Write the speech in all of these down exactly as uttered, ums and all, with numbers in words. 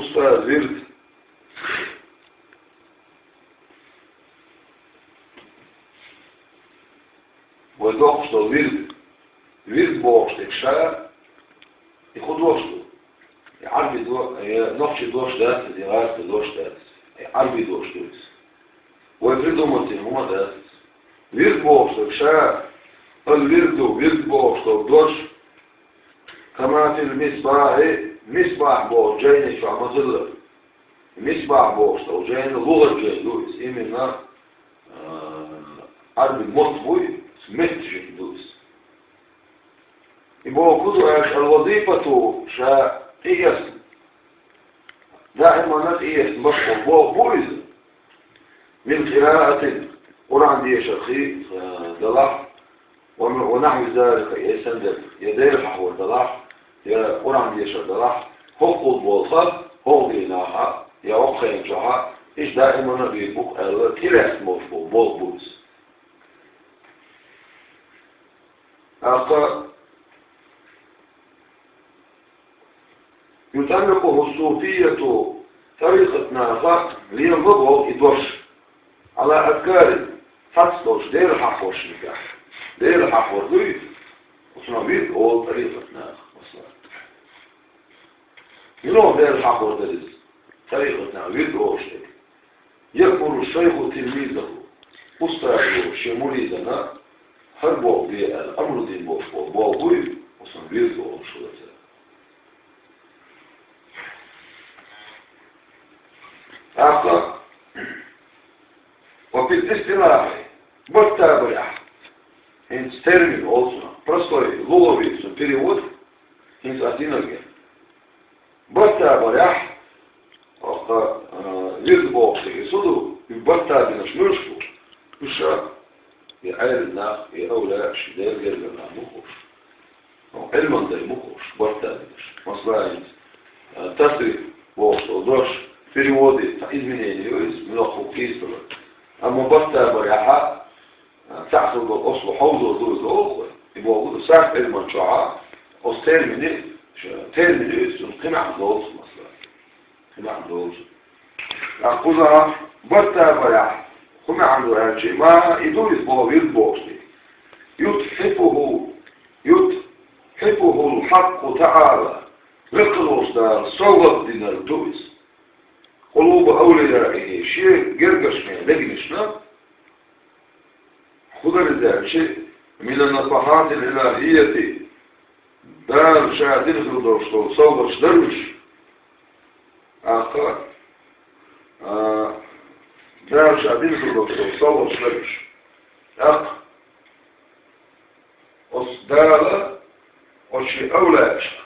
устаз, вирд. Вай дохуш долу вирд. Вирд бохуш дерг ша, и хӀун дош ду? И Ӏарби до-, и нохчи дош дац, и гӀазкхи дош дац. И Ӏарби дош ду иза. Вай придумать дина хӀума дац. Вирд бохуш дерг ша, ал-вирду, вирд бохуш долу дош, кама фил мисбахьи, мисбахь боху жайни чохь ма-хиллара. Мисбахь бохуш долу жайна лугӀат жай ду иза, именно, а, Ӏарби мотт буй, метташехь ду иза. И боху хӀун ду аьлча, ал-вазифату, ша тӀеэцна, даимана тӀеэцна бакъо боху бу иза. Мин къираатин, Къуръан дешарх, а, далахь, ва, ва нахьви залика, я санна дерг, я Дела хьахор далахь, я Къуръан дешар далахь, хӀокхул болу ха, хӀокху дийнахь а, я хӀокху хенчохь а, иштта даимана бийр бу аьлла, тӀелаьцна болуш болу болх бу иза. ТӀаккха ютӀалликъуху суфияту, тӀарикъатнаха лелабо боху и дош. Ӏала азкарин, цхьацца долчу Дела хьахоршна тӀехь. Дела хьахор дуй, оцунах вирд олу тӀарикъатнаха, масала. Мила Дела хьахор дара иза? ТӀарикъатнаха вирд олуш дерг. Яъмуру шайху тилмизаху. Устазо шен муридана хӀара болх де аьлла амру дина болуш болу болх буй, оцунах вирд олуш хилла цара. ТӀаккха, ва фил истилахьи, барта барехь, хӀинца термин олу цунах, простой, лугӀави цуьнан перевод, хӀинца ас динарг. Барта барехь, оха, а, вирд бохуш дерг и со ду, и барта бинарш муьлш бу? Уьш ша, и Ӏелам нах, и авлияаш, Делан гергара нах ма хууш. Ӏилман дай ма хууш, барта бинарш. Масала, хӀинца, а, тасриф бохуш долу дош, переводе цхьа изменение ю иза, муьлха хӀу кийсала. Амма барта барехь, а, цхьаъ хила долу ослу хьовзо ду иза олу вай. И боху ду, сарф Ӏилман чохь а, оцу термини, ш-, термини ю иза, цунна кхин маьӀна долуш, масала. Кхин маьӀна долуш. ТӀаккха кхузахь барта барехь, хӀун маьӀна ду аьлча, ма и ду иза боху вирд бохуш дерг. Ютхьифуху, ютхьифухул хьакъу таӀала, Векал волчу Дала совгӀат динарг ду иза. Къулуба авлияихи, шен гергарчеран дегнашна, хӀун дара иза аьлча, мина нафахьатил илахьийяти, Дала ша дина хир долуш долу совгӀаташ дара уьш. ТӀаккха, а, Дала ша дина хир долуш долу совгӀаташ дара уьш. ТӀаккха оцу Дала оцу шен авлияашна,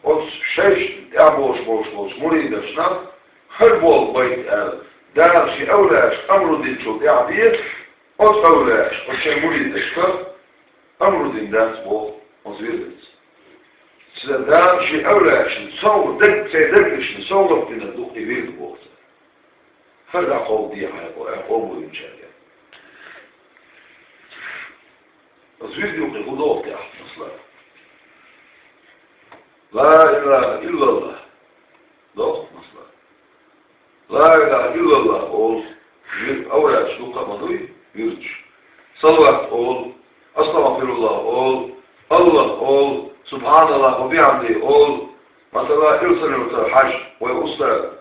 оцу шайшна тӀаьхьа болуш болуш болчу муридашна хӀара болх байта аьлла, Дала шен авлияашка амру динчул тӀаьхьа бен, оцу авлияаша оцу шайн муридашка амру дина дац боху оцу вирдаца. Цуьнан Дала шен авлияашна совгӀат дерг, церан дегнашна совгӀат дина ду и вирд боху цара. ХӀара дӀакховдадехьа хьайн къо-, хьайн къоман вуьйцучаьрга. Аса вирд юкъе хӀун доху тӀехь, масала? Ла илаха иллаллах. Доху, масала. Ла илаха иллаллах олу, вир-, авлияаш дукха ма дуй, вирдаш. Салават олу, астагӀфируллах олу, Аллах олу, субхьаналлах ва бихьамдихи олу, масала, ил санна йолу цара хьажа, вай устаз.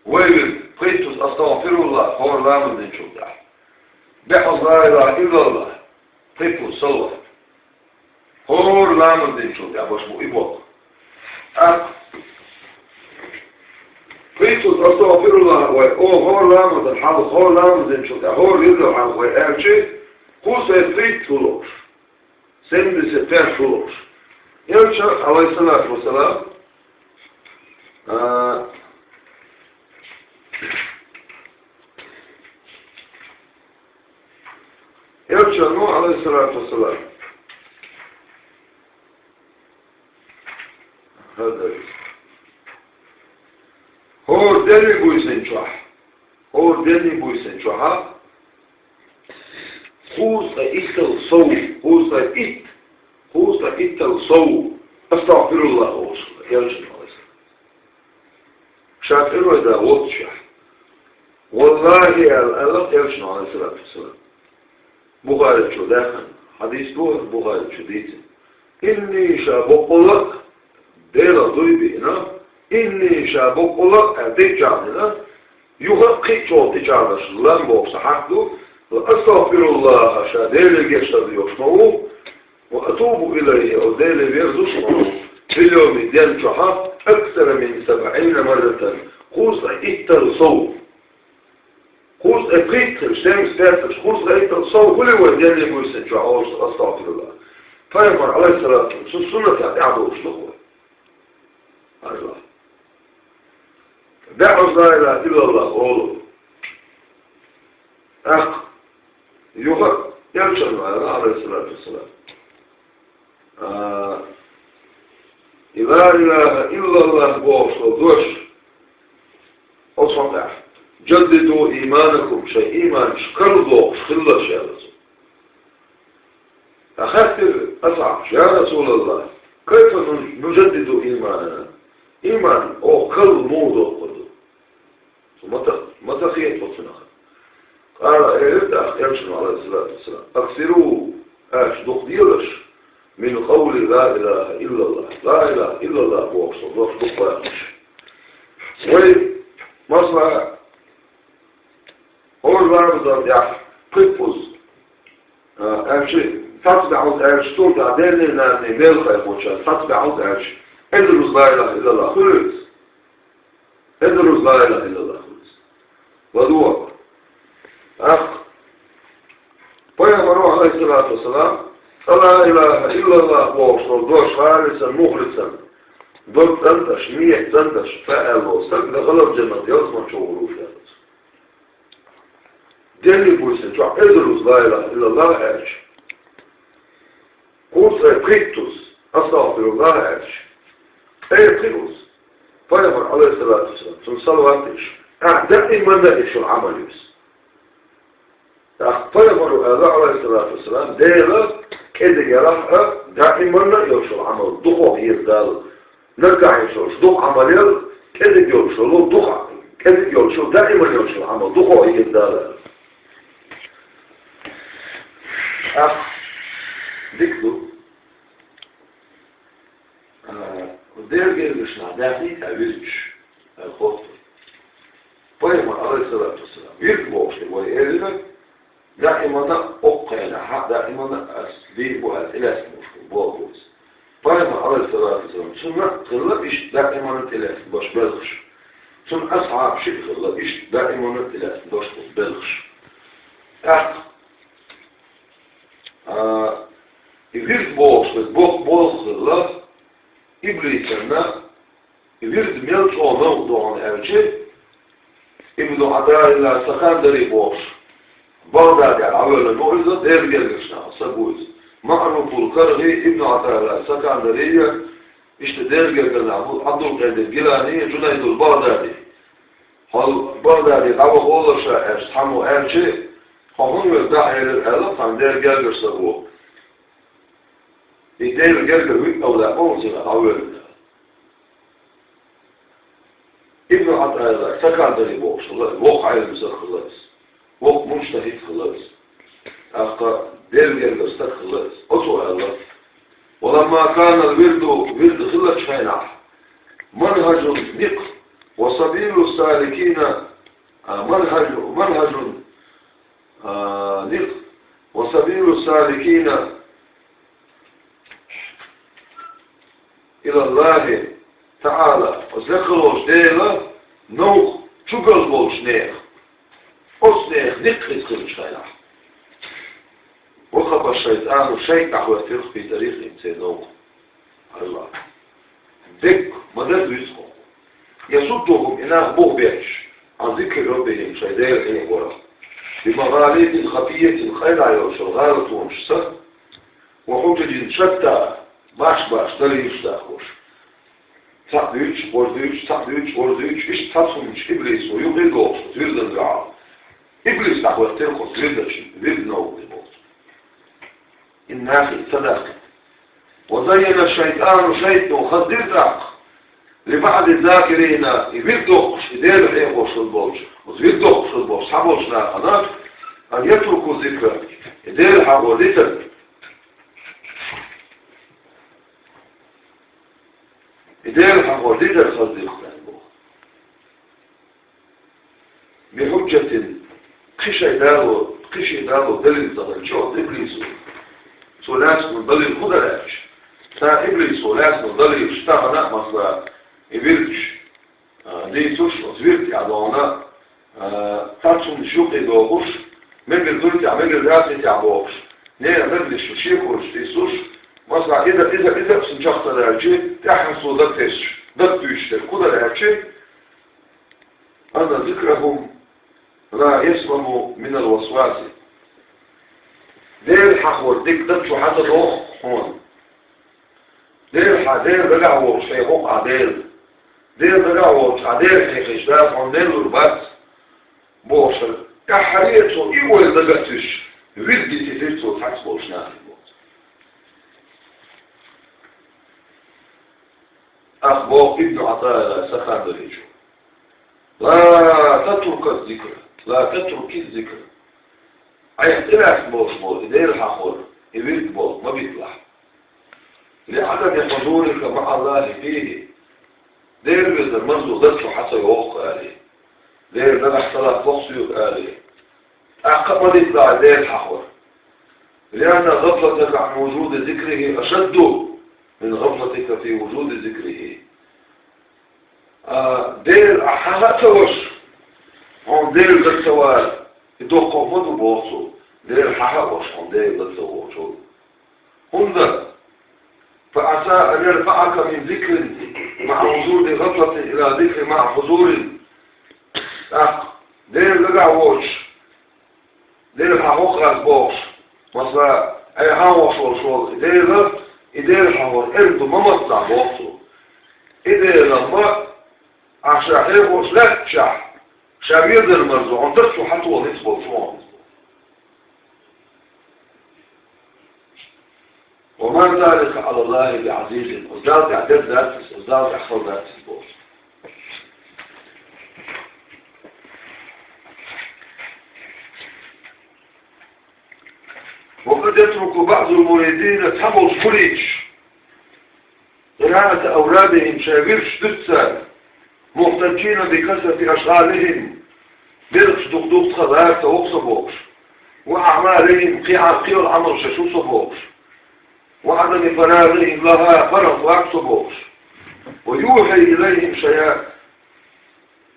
Вай вирд, пхийттаза астагӀфируллах, хӀора ламаз динчул тӀаьхьа. БӀозза ла илаха иллаллах, пхийттаза салават. ХӀора ламаз динчул тӀаьхьа баш бу и боккха. ТӀаккха пхийттаза астагӀфируллах вай, о, хӀора ламазан хьалха, хӀора ламаз динчул тӀаьхьа, хӀора вирдан хьалха вай аьлча, кхузахь пхийтта хӀу лоуш. Семьдесят пять хӀу лоуш. Элча, алейхиссалату вассалам, а, Элчано, алейхиссалату вассалам, хӀара дара иза. ХӀора дерриг буьйсанна чохь, хӀора дерриг буьйсанна чохь, кхузткъе итталла сов, кхузткъе итт, кхузткъе итталла сов, астагӀфируллах олуш, Элчано, алейхиссалату ша тӀерой да воццушехь. «Валлахи», — аьлла, аьлла элчано, Ӏалайхиссалату вассалам. Бухаричо даьхна хьадис ду, Бухаричо дийцина. «Инни», ша боккъала а, Делах дуй биъна, «инни», ша боккъала а, аьлла, тӀечӀагӀдина, юха а кхин а чӀогӀа тӀечӀагӀдеш лам бохуш сан хьакъ ду, «ла астагӀфируллаха», ша Деле гечдар доьхуш ма ву, «ва атубу илайхи», оцу Деле верзуш ма ву, «фил йовми», ден чохь, «аксара мин сабӀина марратан», кхузткъе итталла сов. Кхузткъе пхийтталла, шемсбетталла, кхузткъе итталла сов хуьлий вай денна буьйсанна чохь олуш астагӀфируллах? Пайхамар, Ӏалайхиссалату вассалам, цу суннатах тӀаьхьа долуш ду-кх вай. Аллах. БӀозза «ла илаха иллаллах» олу. ТӀаккха юха а элчано аьлла, Ӏалайхиссалату вассалам, а, и «ла илаха иллаллах» бохуш долу дош, оцу хьокъехь: «Жаддиду ийманакум», шайн ийманаш карладохуш хилалаш, аьлла цо. ТӀаккха хаьттира асхьабаша: «Я Расулаллах, кайфа нуж-, нужаддиду ийманана?» Ийман оха карла муха доккхур ду? Цо ма-, ма-, ма-, ца хета оцунах. Къала, элира тӀаккха элчано, Ӏалайхиссалату вассалам: «Аксиру», аьлча дукха делаш, «мин къавли ла илаха иллаллах», «ла илаха иллаллах» бохуш долу дош дукха бохуш. Вай, масала, хӀора ламазан тӀехь пхи пхьуза, а, аьлча, цхьацца бӀозза аьлча, стул тӀехь денний, нанний мел кхайкхочарна цхьацца бӀозза аьлча, эзар руза «ла илаха иллаллах» хуьлуьйту? Эзар руза «ла илаха иллаллах» хуьлуьйту. ЛадогӀа. ТӀаккха Пайхамаро, Ӏалайхиссалату вассалам, цкъа «ла илаха иллаллах» бохуш долу дош халисан, мухлисан, дог цӀандеш, ният цӀандеш, ца аьлло стаг дахалал жаннат ялсамани чу гӀур ву, аьлла цо. Денний буьйсанна чохь эзар руза «ла илаха иллаллах» аьлча, кхузткъе пхийтталла «астагӀфируллах» аьлча, ткъе пхиъалла Пайхамар, Ӏалайхиссалату вассалам, цунна салават деш, ахь даиманна а и шун Ӏамал ю иза. ТӀаккха Пайхамаро аьлла, Ӏалайхиссалату вассалам: «Дела кӀедиг ялахь а, даиманна а йолуш йолу Ӏамал дукха хьоьху иза Далла». Наггахь йолуш йолу дукха Ӏамал ял, кӀедиг йолуш йолу дукха, кӀедиг йолуш йолу, даиман йолуш йолу Ӏамал дукха хьоьху иза Далла. ТӀаккха дика ду. А, Делан гергашна даьхний а вирдаш, а, хӀоттур. Пайхамар, Ӏалайхиссалату вассалам, вирд бохуш дерг вай элира, даимана оккхайна хьа, даимана ас дийр бу аьлла, тӀелаьцна бу, боху иза. Пайхамар, Ӏалайхиссалату вассалам, цунна а хилла иштта даимана тӀелаьцна баш белхаш. Цунна асхьабаша а хилла иштта даимана тӀелаьцна баш белхаш. ТӀаккха, а, и вирд бохуш дерг боккха болх хилла, иблисанна, вирд мел чӀогӀа новкъа ду хьуна аьлча, Ибну Ӏатаилла Сакандари бохуш, БагӀдадехь дӀавоьллина ву иза, Делан гергарчу нахах стаг ву иза. МаӀруфул Кархи, Ибну Ӏатаилла Сакандари, иштта Делан гергара нах бу, Ӏабдулкъадир Гилани, Жунайдул БагӀдади. Хьо БагӀдаде дӀаваха воллуш ша аьлча, цхьаммо аьлча, хьо хӀунда вуьйр дахьа елира аьлла, цхьана Делан гергарчу стага. И Делан гергара вуьтӀа ву дакъа ву цигахь дӀавоьллина. Ибну Ӏатаилла Сакандари бохуш хилла, воккха Ӏелам стаг хилла иза. Воккха мужтахӀид хилла иза. ТӀаккха Делан гергара стаг хилла иза. Оцо аьлла: «Ва ламма канал вирду», вирд хиллачу хенахь, «манхӀажун», никъ, «ва сабилу саликина», а, «манхӀажу-, манхӀажун», а, никъ, «ва сабилу саликина илаллахӀи таӀала», оцу лекха волчу Делан новкъа чу боьлхуш болчу нехан, оцу нехан никъ иза хиллачу хенахь. «Ва хапа шайтӀану», шайтӀа дӀахӀоьттира-кх, «фи тӀарикъихӀим», церан новкъа. Аллах. Дерг ма-дарра дуьйцу хьо. «ЯсуддухӀум», и нах бух бетташ, «Ӏан зикри РаббихӀим», шайн Делан хьехорах. «Би магӀалитӀин хафиййатин», къайлаха йолчу гӀалатонашца. «Ва хьужажин шатта», баш-баш далилаш дахош. Цхьаъ дуьйцуш, вож дуьйцуш, цхьаъ дуьйцуш, вож дуьйцуш, иштта цхьацца хӀуманаш иблисо юкъа а дохуш, вирдан дуьхьал. Иблис дӀахӀоьттира-кх оцу вирдачу, вирдан новкъа тӀе боху. Иннахи ца даккхийта. «Ва заййана шайтӀану», шайтӀано хаза дира тӀаккха. لبعض الذاكرين, и вирд доккхуш, и Дела хьехош хила болчу, оцу вирд доккхуш хила болчу цхьаболчу нахана, أن يتركوا الذكر, и Дела хьахор дитар. И Дела хьахор дитар хаза дилха боху. بحجة, кхин шайн дало, кхин шен дало далил ца хилча, оцу иблисо. Цо лаьцна далил хӀун дара аьлча? Цхьа иблисо лаьцна далил, стагана а масала, и вирдаш, а, дийцуш, оцу вирд тӀехь догӀна, а, цхьацца хӀуманаш юкъе дохуш, мегар дуй тӀехь, мегар дац и тӀехь бохуш, нехан мегар шу шекураш дийцуш, масала, иза, иза, иза а цунна чекх ца даьлча, тӀаьххьана цо даг тесаш, даг туьйсуш дерг хӀун дара аьлча, أن ذكرهم لا يسلم من الوسواس. Дела хьахор дика даг чу хьа ца доху хьуна. Дела хьан, Дела дагахь волуш хьехо-кх ахь Дела. Дела дагахь волчу ахь Дела хьехийча, Дала хьуна мел лур бац, бохуш, тӀаьххьара а цо и ойла дагахь туьйсуш, вирд дитийтира цо цхьацца болчу нахе боху. ТӀаккха боху Ибн ГӀатаилла Сакандаличо: لا تترك الذكر، لا تترك الذكر. Айхьа тӀелаьцна болуш болу и Дела хьахор, и вирд болу ма биталахь. لعدم حضورك مع الله فيه. Дела везар марзо даг чу хьа ца йоху аьлла. Дела дагахь ца латтабо-кх соьга аьлла. ТӀаккха а ма диталахь Дела хьахор. لأن غفلتك عن وجود ذكره أشد من غفلتك في وجود ذكره. А, Дела ахь хьаха а ца ваша, хьуна Дела даг ца вар, и доккхагӀа ма ду боху цо, Дела хьаха а ваша, хьуна Дела даг ца вохучул. ХӀунда? فعسى أن يرفعك من ذكر مع وجود غفلة إلى ذكر مع حضور. ТӀаккха Дела дагахь воцуш, Дела хьан хӀокху ас бохуш, масала, айхьа хьан волуш волуш волу и Дела, и Дела хьан хӀора эрна ду ма мацлахь боху цо. И Дела ма, ахь ша хьехош лаьттачахь, ша везар марзо хьуна даг чу хьа тоха ницкъ болуш ву хьуна. وما ذلك على الله بعزيز. Оцу Далла тӀехь дерг дац иза, оцу Далла тӀехь хала дац иза боху. وقد يترك بعض المريدين, цхьаболчу муридаш, قراءة أورادهم, шайн вирдаш дуьту цара, محتجين بكثرة أشغالهم, белхаш дукха-дукха тхан лара ца воккху со бохуш, وأعمالهم, кхин Ӏа-, кхин йолу Ӏамал шаьш ву со бохуш, وعدم فراغهم لها, паргӀат вац со бохуш, ويوحي إليهم شيا-,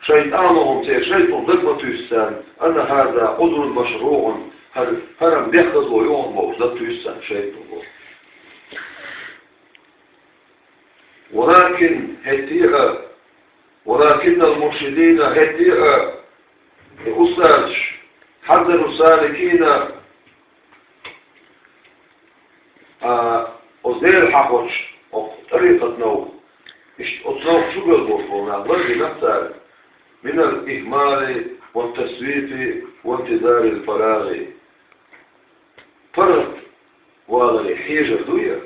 شيطانهم, церан шайтӀано даг ма туьйсу царна, أن هذا عذر مشروع, хӀара, хӀара-м дехказло ю хьуна бохуш, даг туьйсу царна шайтӀано. ولكن, хӀетте а, ولكن المرشدين, хӀетте а, и устазаш, حذروا السالكين, а, оцу Дела хьахочу, оцу тӀарикъат новкъа, иштта оцу новкъа чу боьлхуш болу нах лардина цара, من الإهمال والتسويف وانتظار الفراغ. ПаргӀат валаре хьежар дуй,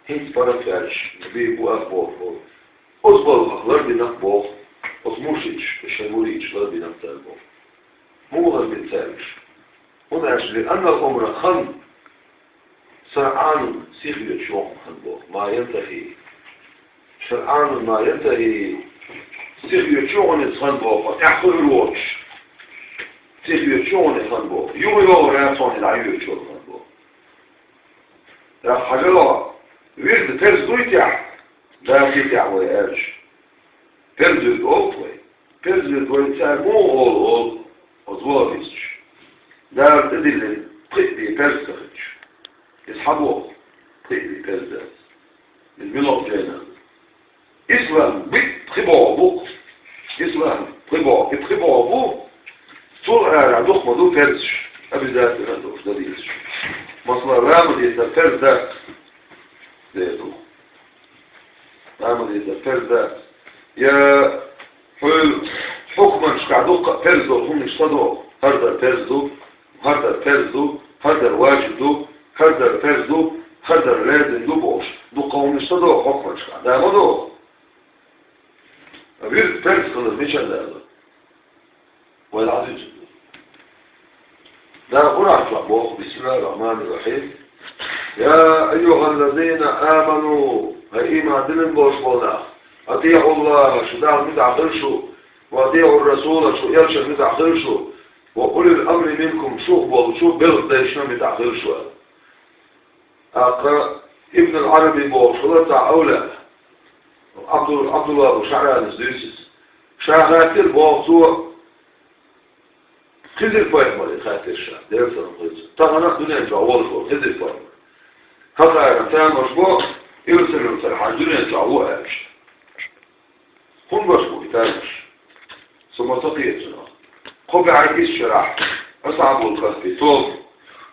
хӀинца паргӀат ваьлча, бийр бу ас бохуш болу. Оцу балхах лардина боху, оцу муршидаш, шайн муридаш лардина цара боху. Муха лардина цара уьш? ХӀунда аьлча, لأن العمر, хан, سرعان, сихвечу йохана хан боху, ما ينتهي. سرعان ما ينتهي. Сихвечу йохана иза хан боху, тӀаьхьа кхуьур воцуш. Сихвечу йохана иза хан боху. Юха йогӀур яц хьуна иза дӀайоьдучу хан боху. ТӀаккха хьажал, вирда перз дуй тӀехь, даций тӀехь вай аьлча? Перз вирд олу вай. Перз вирд вай цара муха олу, олу, оцу ваххабисташа. Дала тӀедиллина пхиъ бен перз ца хилча. Иза хьан боху? Пхиъ бен перз дац. Иза мила жайна? Ислам бит пхи боху бу. Ислам пхи боху, и пхи боху бу. Цул ара дукха ма ду перзаш. Обязательно а долуш дан дезаш. Масала, ламазехь перз дац. Дер ду. Ламазехь перз дац. Я хьуьлу хьукманашкахь дуккха а перз долу хӀуманаш ца догӀу. ХӀара дар перз ду, хӀара дар перз ду, хӀара дар важиб ду, хӀара дар перз ду, хӀара дар лазим ду бохуш. Дуккха хӀуманаш ца догӀу хьукманашкахь. Да ма догӀу. Вирд терс хилар мичара да аьлла. Вай дӀадуьйцург ду. Дала Къуръан чохь боху: بسم الله الرحمن الرحيم. يا أيها الذين آمنوا, хӀай ийман диллина болуш болу нах, أطيعوا الله, шу Далла муьтӀахь хила шу, وأطيعوا الرسول, шу элчанна муьтӀахь хила шу, وأولي الأمر منكم, шух болчу белхан дайшна муьтӀахь хила шу аьлла. ТӀаккха Ибн ал-Ӏараби бохуш хилла цхьа овлияъ, Ӏабдул-, Ӏабдулла бу ШаӀранис дуьйцу иза. Ша хаьттира боху цо, Хизир-пайхамаре хаьттира ша, Делан салам хуьлда цунна. Тахана а дуьнен чохь волуш волу Хизир-пайхамар. ХӀокхара тамаш бо, Иерусалим тӀехь дуьнен чохь ву аьлча. ХӀунда баш бу и тамаш? Со ма ца кхета цунах. Кхо бӀе исс шарахь Асхьабул Кахфи тоба,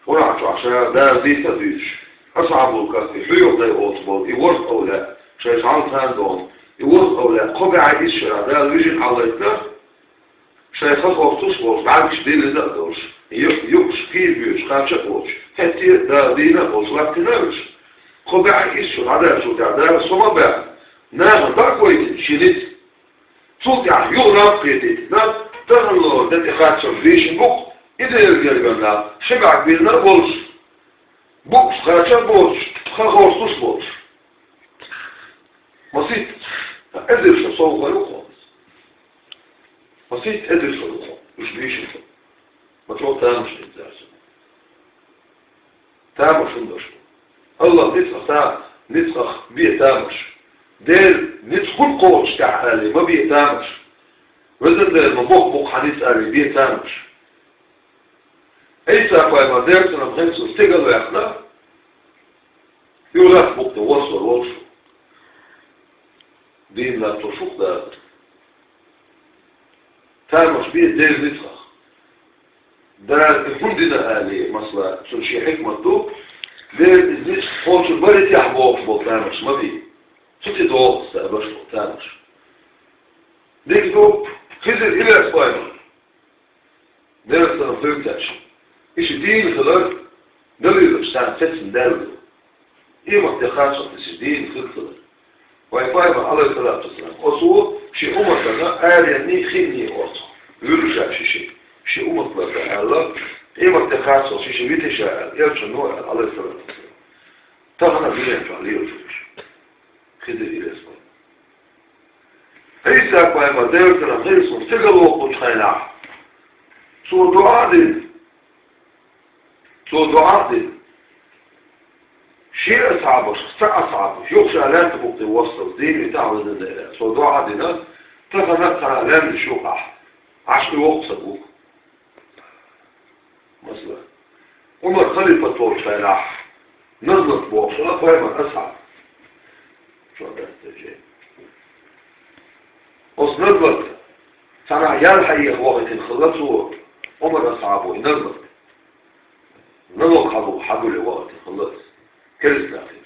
Къуръан чохь ша Дала дийца а дуьйцуш, Асхьабул Кахфи хьоьху дай оцу болу и ворхӀ овлияъ, шайн жӀаьла царна догӀу, и ворхӀ овлияъ кхо бӀе исс шарахь Дала вижина хьалайтина, шайн хан хӀоттуш а волуш, бӀаьргаш диллина а долуш, ю-, юкъаш кхийра боьдуш, кхача а воцуш, хӀетте а Дала дийна а болуш, латтина а уьш. Кхо бӀе исс шо дӀадахчул тӀаьхьа Дала со ма баьхна, нахана дӀа а гойтина шен ницкъ. Цул тӀаьхьа юха наб кхетийтина, таханлера де тӀе хаттар дийшина бу-кх, и Делан гергара нах, ши бӀаьрг биллина а болуш, букъаш кхача а боцуш, хан хӀоттуш а болуш. Масийтта, эзар шо совгӀат ю хьуна. Масийтта эзар шо ю хьуна, уьш бийшина. Ма чӀогӀа тамаш ду цара цунах. Тамаш хӀунда ду? АллахӀ ницкъах та-, ницкъах бе тамаш. Делан ницкъ хӀунда кхочуш тӀехь аьлле, ма бе тамаш. Везан Дела, ма боккха бу-кх хьан ницкъ аьлле, бе тамаш. Ӏийса-пайхамар, Делан салам хуьлда цунна, стигала ваьккхина, юха лаьтта букъ тӀе воссор волуш ву. Дийна латтош ву-кх Дала. Тамаш бе Делан ницкъах. Дала и хӀунда дина аьлле, масала, цуьнан шен хьикмат ду, Дела иза ницкъ кхочур бара тӀехь бохуш болу тамаш ма бе. Цу тӀе догӀу аса баш болу тамаш. Дика ду, Хизир-Ильяс-пайхамар. Делан салам хуьлда цаьршинна. И ши дийна хилар далилаш царна сецна даьлла ду. Къематде кхаччалц и ши дийна хир хилар. Вайн пайхамар, Ӏалайхиссалату вассалам, оцо шен умматана аренний, хинний орцахь вуьллу ша ши ши. Шен уммат ларда аьлла, къематде кхаччалц ши ши вити ша аьлла, элчано аьлла, Ӏалайхиссалату вассалам. Тахана а дуьнен чохь лелаш ву уьш. Хизир-Ильяс-пайхамар. Ӏийса-пайхамар, Делан салам хуьлда цунна, стигала воккхучу хенахь, цо доӀа а дина. Цо доӀа а дина. Шен асхьабашах цхьа асхьаб, юха ша лаьтта букъ тӀе воссалц дийна витахь, везан Дела, цо доӀа а дина, тахана а цхьана а лаьмнаш юкъахь Ӏаш и воккха стаг ву. Масала, Ӏумар халифат волчу хенахь, назлат бохуш хилла пайхамаран асхьаб. Чо дац те жен. Оцу назлат цхьанхьа ял хьаеха вахийтина хилла цо, Ӏумар асхьабо и назлат. Налог хьалу-, хьагулъе вахийтина хилла аса. Керстанахь хир.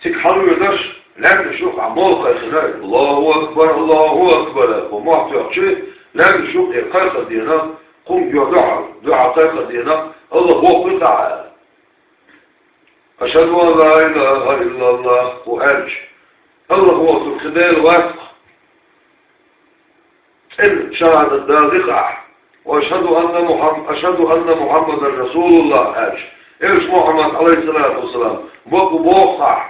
Цига хьалавоьдуш, лаьмнаш юкъахь молла кхайкхина: «Аллаху акбар, Аллаху акбар», — аьлла, мохь тоьхча, лаьмнаш юкъахь кхайкхар дийна, кхунга дуьхьал, дуьхьал кхайкхар дийна, АллахӀ воккха ву-кх аьлла. «Ашхаду ан ла илаха иллаллах», — аьлча, АллахӀ воккха ву-кх, кхин Дела вац-кх. ЦӀена шахӀадат далийта ахь. «Ва ашхаду анна Мухам-, ашхаду анна Мухаммадан расулуллах», — аьлча, элча Мухаммад, Ӏалайхиссалату вассалам, бакъ ву боху ахь.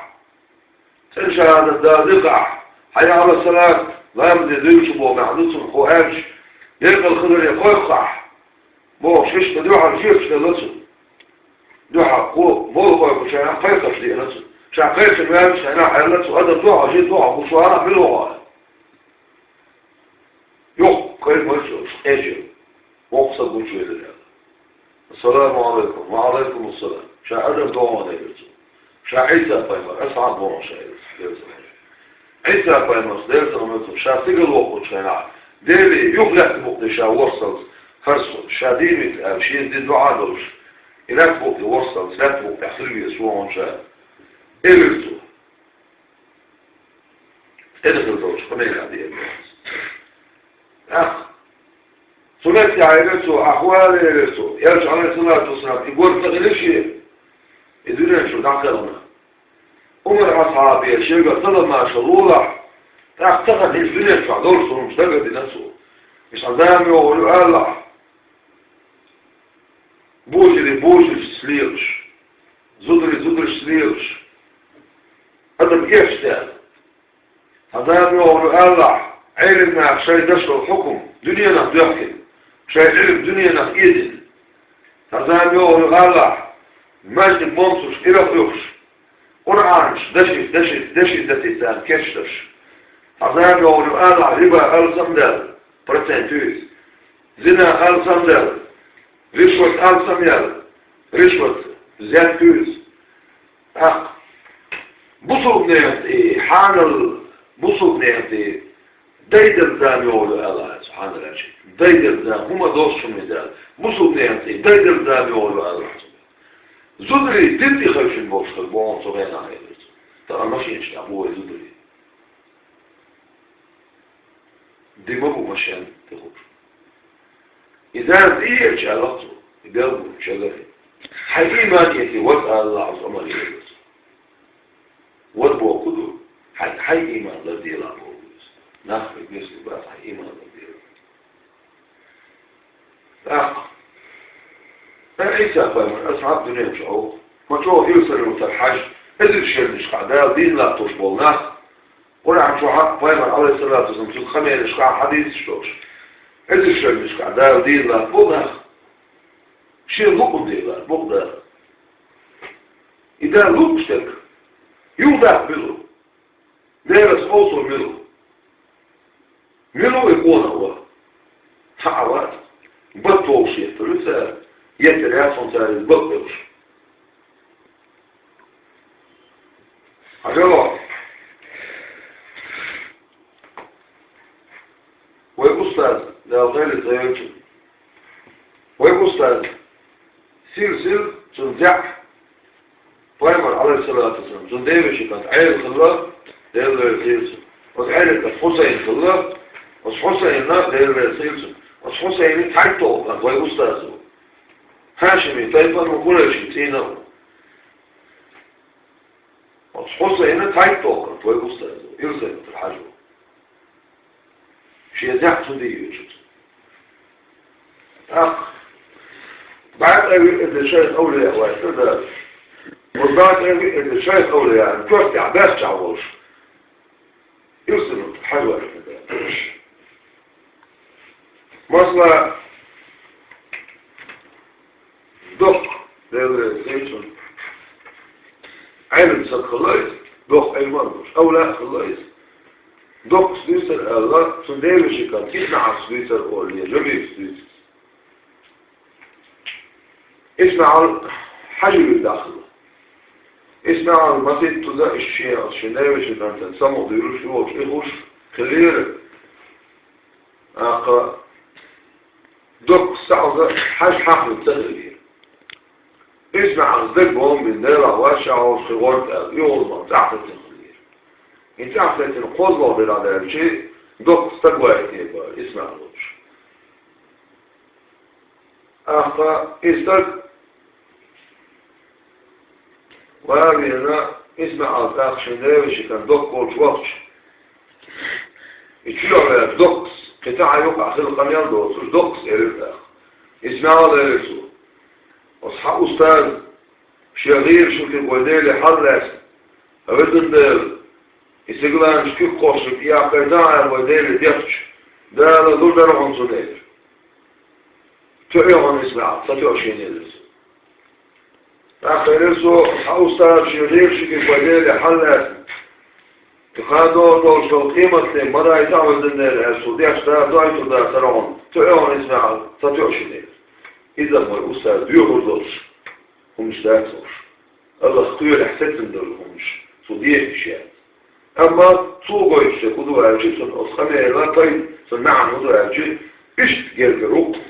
ЦӀена шахӀадат далийта ахь. «Хьайя Ӏала салат», ламазе дуьйцу боху маьӀна ду цунах, хӀун аьлча, декъала хиларе кхойкху ахь. Бохуш, иштта дуьхьал жоьпаш делла цунна. Дуьхьал кхо молла кхойкхучарна кхайкхарш деана цунна. Ша кхайкхина ваьллачу хенахь аьлла цу адамо: «Дуьхьал жи, дуьхьал гуш вахана хьан мила вахана?» Йоккха кхайкхар цо, къежира. Воккха стаг гучувелира аьлла. «Ассаламу Ӏалайкум». «Ва Ӏалайкум ассалам». Ша адам догӀу элира цо. Ша Ӏийса-пайхамар, асхьаб вахана ша элира. Ӏийса-пайхамар, Делан салам хуьлда цунна, ша стигала воккхучу хенахь, Деле юха лаьтта букъ тӀе ша воссалц, хӀара со, ша дийна вита аьлла, шена дина доӀа а долуш, и лаьтта букъ тӀе воссалц, лаьтта букъ тӀехь хила веза вахана ша, элира цо. ТӀедахана долчу къамелехь деана вац. ТӀаккха цу меттехь элира цо, ахьа вала элира цо, элча, Ӏалайхиссалату вассалам, и гор ца хилира шен, и дуьнен чуьра дӀакхелхина. Ӏумар асхьабе шегара салам-маршалла лолахь, ТӀаккха тахана хӀинца дуьнен чохь долуш хӀуманаш дагардина цо. Иштта зама йогӀур ю алахь, божарий божаршца лелаш, зударий зударшца лелаш, адам эшаш даьлла. Цхьа зама йогӀур ю алахь, Ӏелам наха шайн дашо хьукум дуьненах доьхкина, шайн Ӏилма дуьненах эцийна. Цхьа зама йогӀур ю алахь, маьждиг-момсаш ирах оьхуш, Къуръанаш дашийтта, дашийтта, дашийтта царна кечдеш. Цхьа зама йогӀур ю алахь, риба алсамдаьлла, процент юьйцу, зина алсамдаьлла, ришват алсамъяьлла, ришват, взятка юьйцу. ТӀаккха бусулба нехан тӀе, хьанал бусулба нехан тӀе дайделла зама йогӀур ю алахь, субхьаналлахӀ. Дайделла зама, хӀума доцуш хӀума ю Дала, бусулба нехан тӀе дайделла зама йогӀур ю алахь. Зударий дин тӀе хевшина болуш хир бу хьуна цу хенахь, элира цо. Тахана машинаш тӀехь бу вай зударий. Ди ма бу машен тӀе хууш. И Дала тӀееача, аьлла цо, и белгало шагаре. Хьайн ийман эций, вада алахь, оцу Ӏумаре, элира цо. Вада бохург ду, хьайн, хьайн ийман ларделахь бохург ду иза. Нах вай беслур бац, хьайн ийман ларделахь. ТӀаккха. Ткъа Ӏийса-пайхамар, асхьаб дуьнен чу ву. Ма чӀогӀа ирсалуьйтар хьажа, эзар шернашкахь Дала дийна латтош болу нах. Къуръан чохь а пайхамар, Ӏалайхиссалату вассалам, цуьнан къамелашкахь а хьадисаш долуш. Эзар шернашкахь Дала дийна латтабо нах. Шен луъург дийна латтабо Дала. И Дала луъуш дерг юха даккха мила ву? Делаца къовсо мила ву? Мила ву и къонах вара? Цхьа а вац. Бат вовшах еттар ю цара. Еттар яц хьуна цара иза бат вовшах. Хьажал, вай устаз, Дала къайле ца йойчу. Вай устаз, сирсил, цуьнан зехь, пайхамар, Ӏалайхиссалату вассалам, цуьнан девешин кӀант Ӏела хилла, Дела реза хуьлда цунна. Оцу Ӏелин кӀант Хьусайн хилла, оцу Хьусайна, Дела реза хуьлда цунна. Оцу Хьусайнан цхьайтталгӀа кӀант вай устаз ву. Хьашимийн тайпана ву, Къурайшийн цӀийнан ву. Оцу Хьусайнан цхьайтталгӀа кӀант вай устаз ву, Илсхан-Юьртара Хьажа ву. Шен зехь цу тӀе йоьдуш ву. ТӀаккха бӀе ткъе виъ эзар шайх-эвлияъ ваьшна Дала. Оцу бӀе ткъе виъ эзар шайх-эвлияъна коьртехь баьхчахь волуш, Илсхан-Юьртара Хьажа ваьшна Дала. Масала, доккха, Дела реза хуьлда цунна, Ӏелам стаг хилла иза, доккха Ӏилма а долуш, эвлияъ хилла иза. Доккхас дуьйцура аьлла, цуьнан девешин кӀант ИсмаӀалс дуьйцура олу, я Жамилас дуьйцу. ИсмаӀал Хьажа вуьйр дахалла. ИсмаӀал масийттаза иштта шен, шен девешин кӀантана самукъадуьйлуш, юхалуш, ихуш хиллера. ТӀаккха доккхас схьа а ваза, Хьажа хьахийна ца хиллера. ИсмаӀалс дерг бохам бина, Делахь вац ша хьовсуш кхин гӀорта аьлла, юхалуш цӀахь сецна хиллера. ХӀинца цӀахь сецна кхозлагӀа дерг даьлча, доккха стаг ваийтина бара ИсмаӀал волчу. ТӀаккха и стаг ван а веана, ИсмаӀал тӀаккха шен девешин кӀант доккха волчу вахча, и чу ваьллачу доккхас, кхин цхьа а юкъахь хила къамел доцуш, доккхас элира тӀаккха. ИсмаӀал, элира цо, оцу хьан устаза шен гӀийрачу куьг вай Деле хьалалаьцна, везан Дела, и сигаланаш куьг кхочург яккхайтахьа аьлла вай Деле дехча, Дала лур дара хьуна цунна, элира. ТоьӀе хьуна, ИсмаӀал, ца тоьӀа шена, элира цо. ТӀаккха элира цо, хьан устаза шен гӀийрачу куьг вай Деле хьалалаьцна, и хадо долуш долу къематде ма дайтахьа, везан Дела, аьлла, цо дехча, Дала дойтур дацара хьуна, тоьӀе хьуна, ИсмаӀал, ца тоьӀа шена, элира. Иза вай устаз доьхур долуш хӀуманаш дац уьш. АллахӀ кхоьлехь сецна долу хӀуманаш, цо дехаш яц. Амма цо гойтуш дерг хӀун ду аьлча, цуьнан оцу къамелан пайда, цуьнан маьӀна хӀун ду аьлча, иштта гергара ву-кх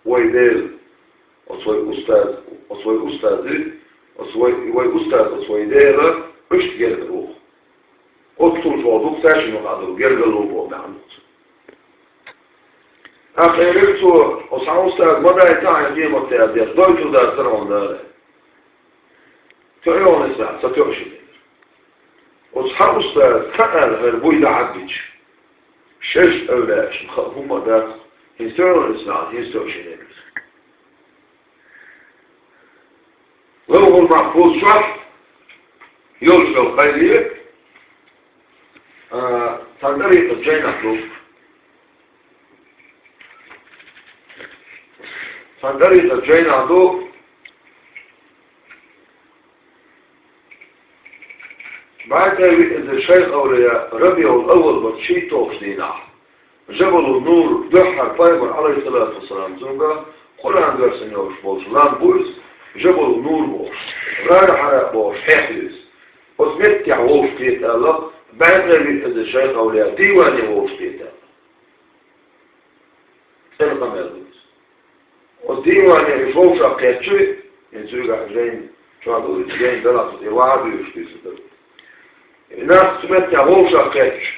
вай Дела, оцу вай устаз, оцу вай устази, оцу вай, вай устаз, оцу вай Дела иштта гергара ву-кх. Оццул чӀогӀа ду-кх цаьршинна юкъахь долу гергарло боху маьӀна ду-кх цуьнан. ТӀаккха элира цо, оцу хьан устаза ма дайтахьа къематде аьлла дехча, дойтур дацара хьуна Дала. ТоьӀе хьуна, ИсмаӀал, ца тоьӀа шена, элира. Оцу хьан устаза ца аьлла хир бу и дӀахьаббича. Шераш эвлаьяшна хаа хӀумма дац, хӀинца тоьлла исмаӀал, хӀинца тоьлла шен набица. Лавхьул-Махьфуз чохь йолуш йолу къайле, а, цхьана тӀарикъат жайнахь ду. Цхьана тӀарикъат жайнахь ду. БӀе ткъе виъ эзар шайх-эвлаяъ РабиӀул-Аввал баттахь шийтталгӀачу дийнахь, Жабалун-Нур дуьххьара пайхамар, Ӏалайхиссалату вассалам, цуьнга Къуръан доьссина йолуш болчу лам бу иза, Жабалун-Нур бохуш, ГӀар-Хьира бохуш хьехна иза. Оцу меттехь вовшахкхета аьлла, бӀе ткъе виъ эзар шайх-эвлаяъ дийване вовшахкхета аьлла. ЦӀена къамел ду иза. Оцу дийване уьш вовшахкхетча, и цуьнгахь жайна чохь ду, жайна далахь цу тӀе ваха дуьйцуш дуьйцуш дара. И нах цу меттехь вовшахкхетча,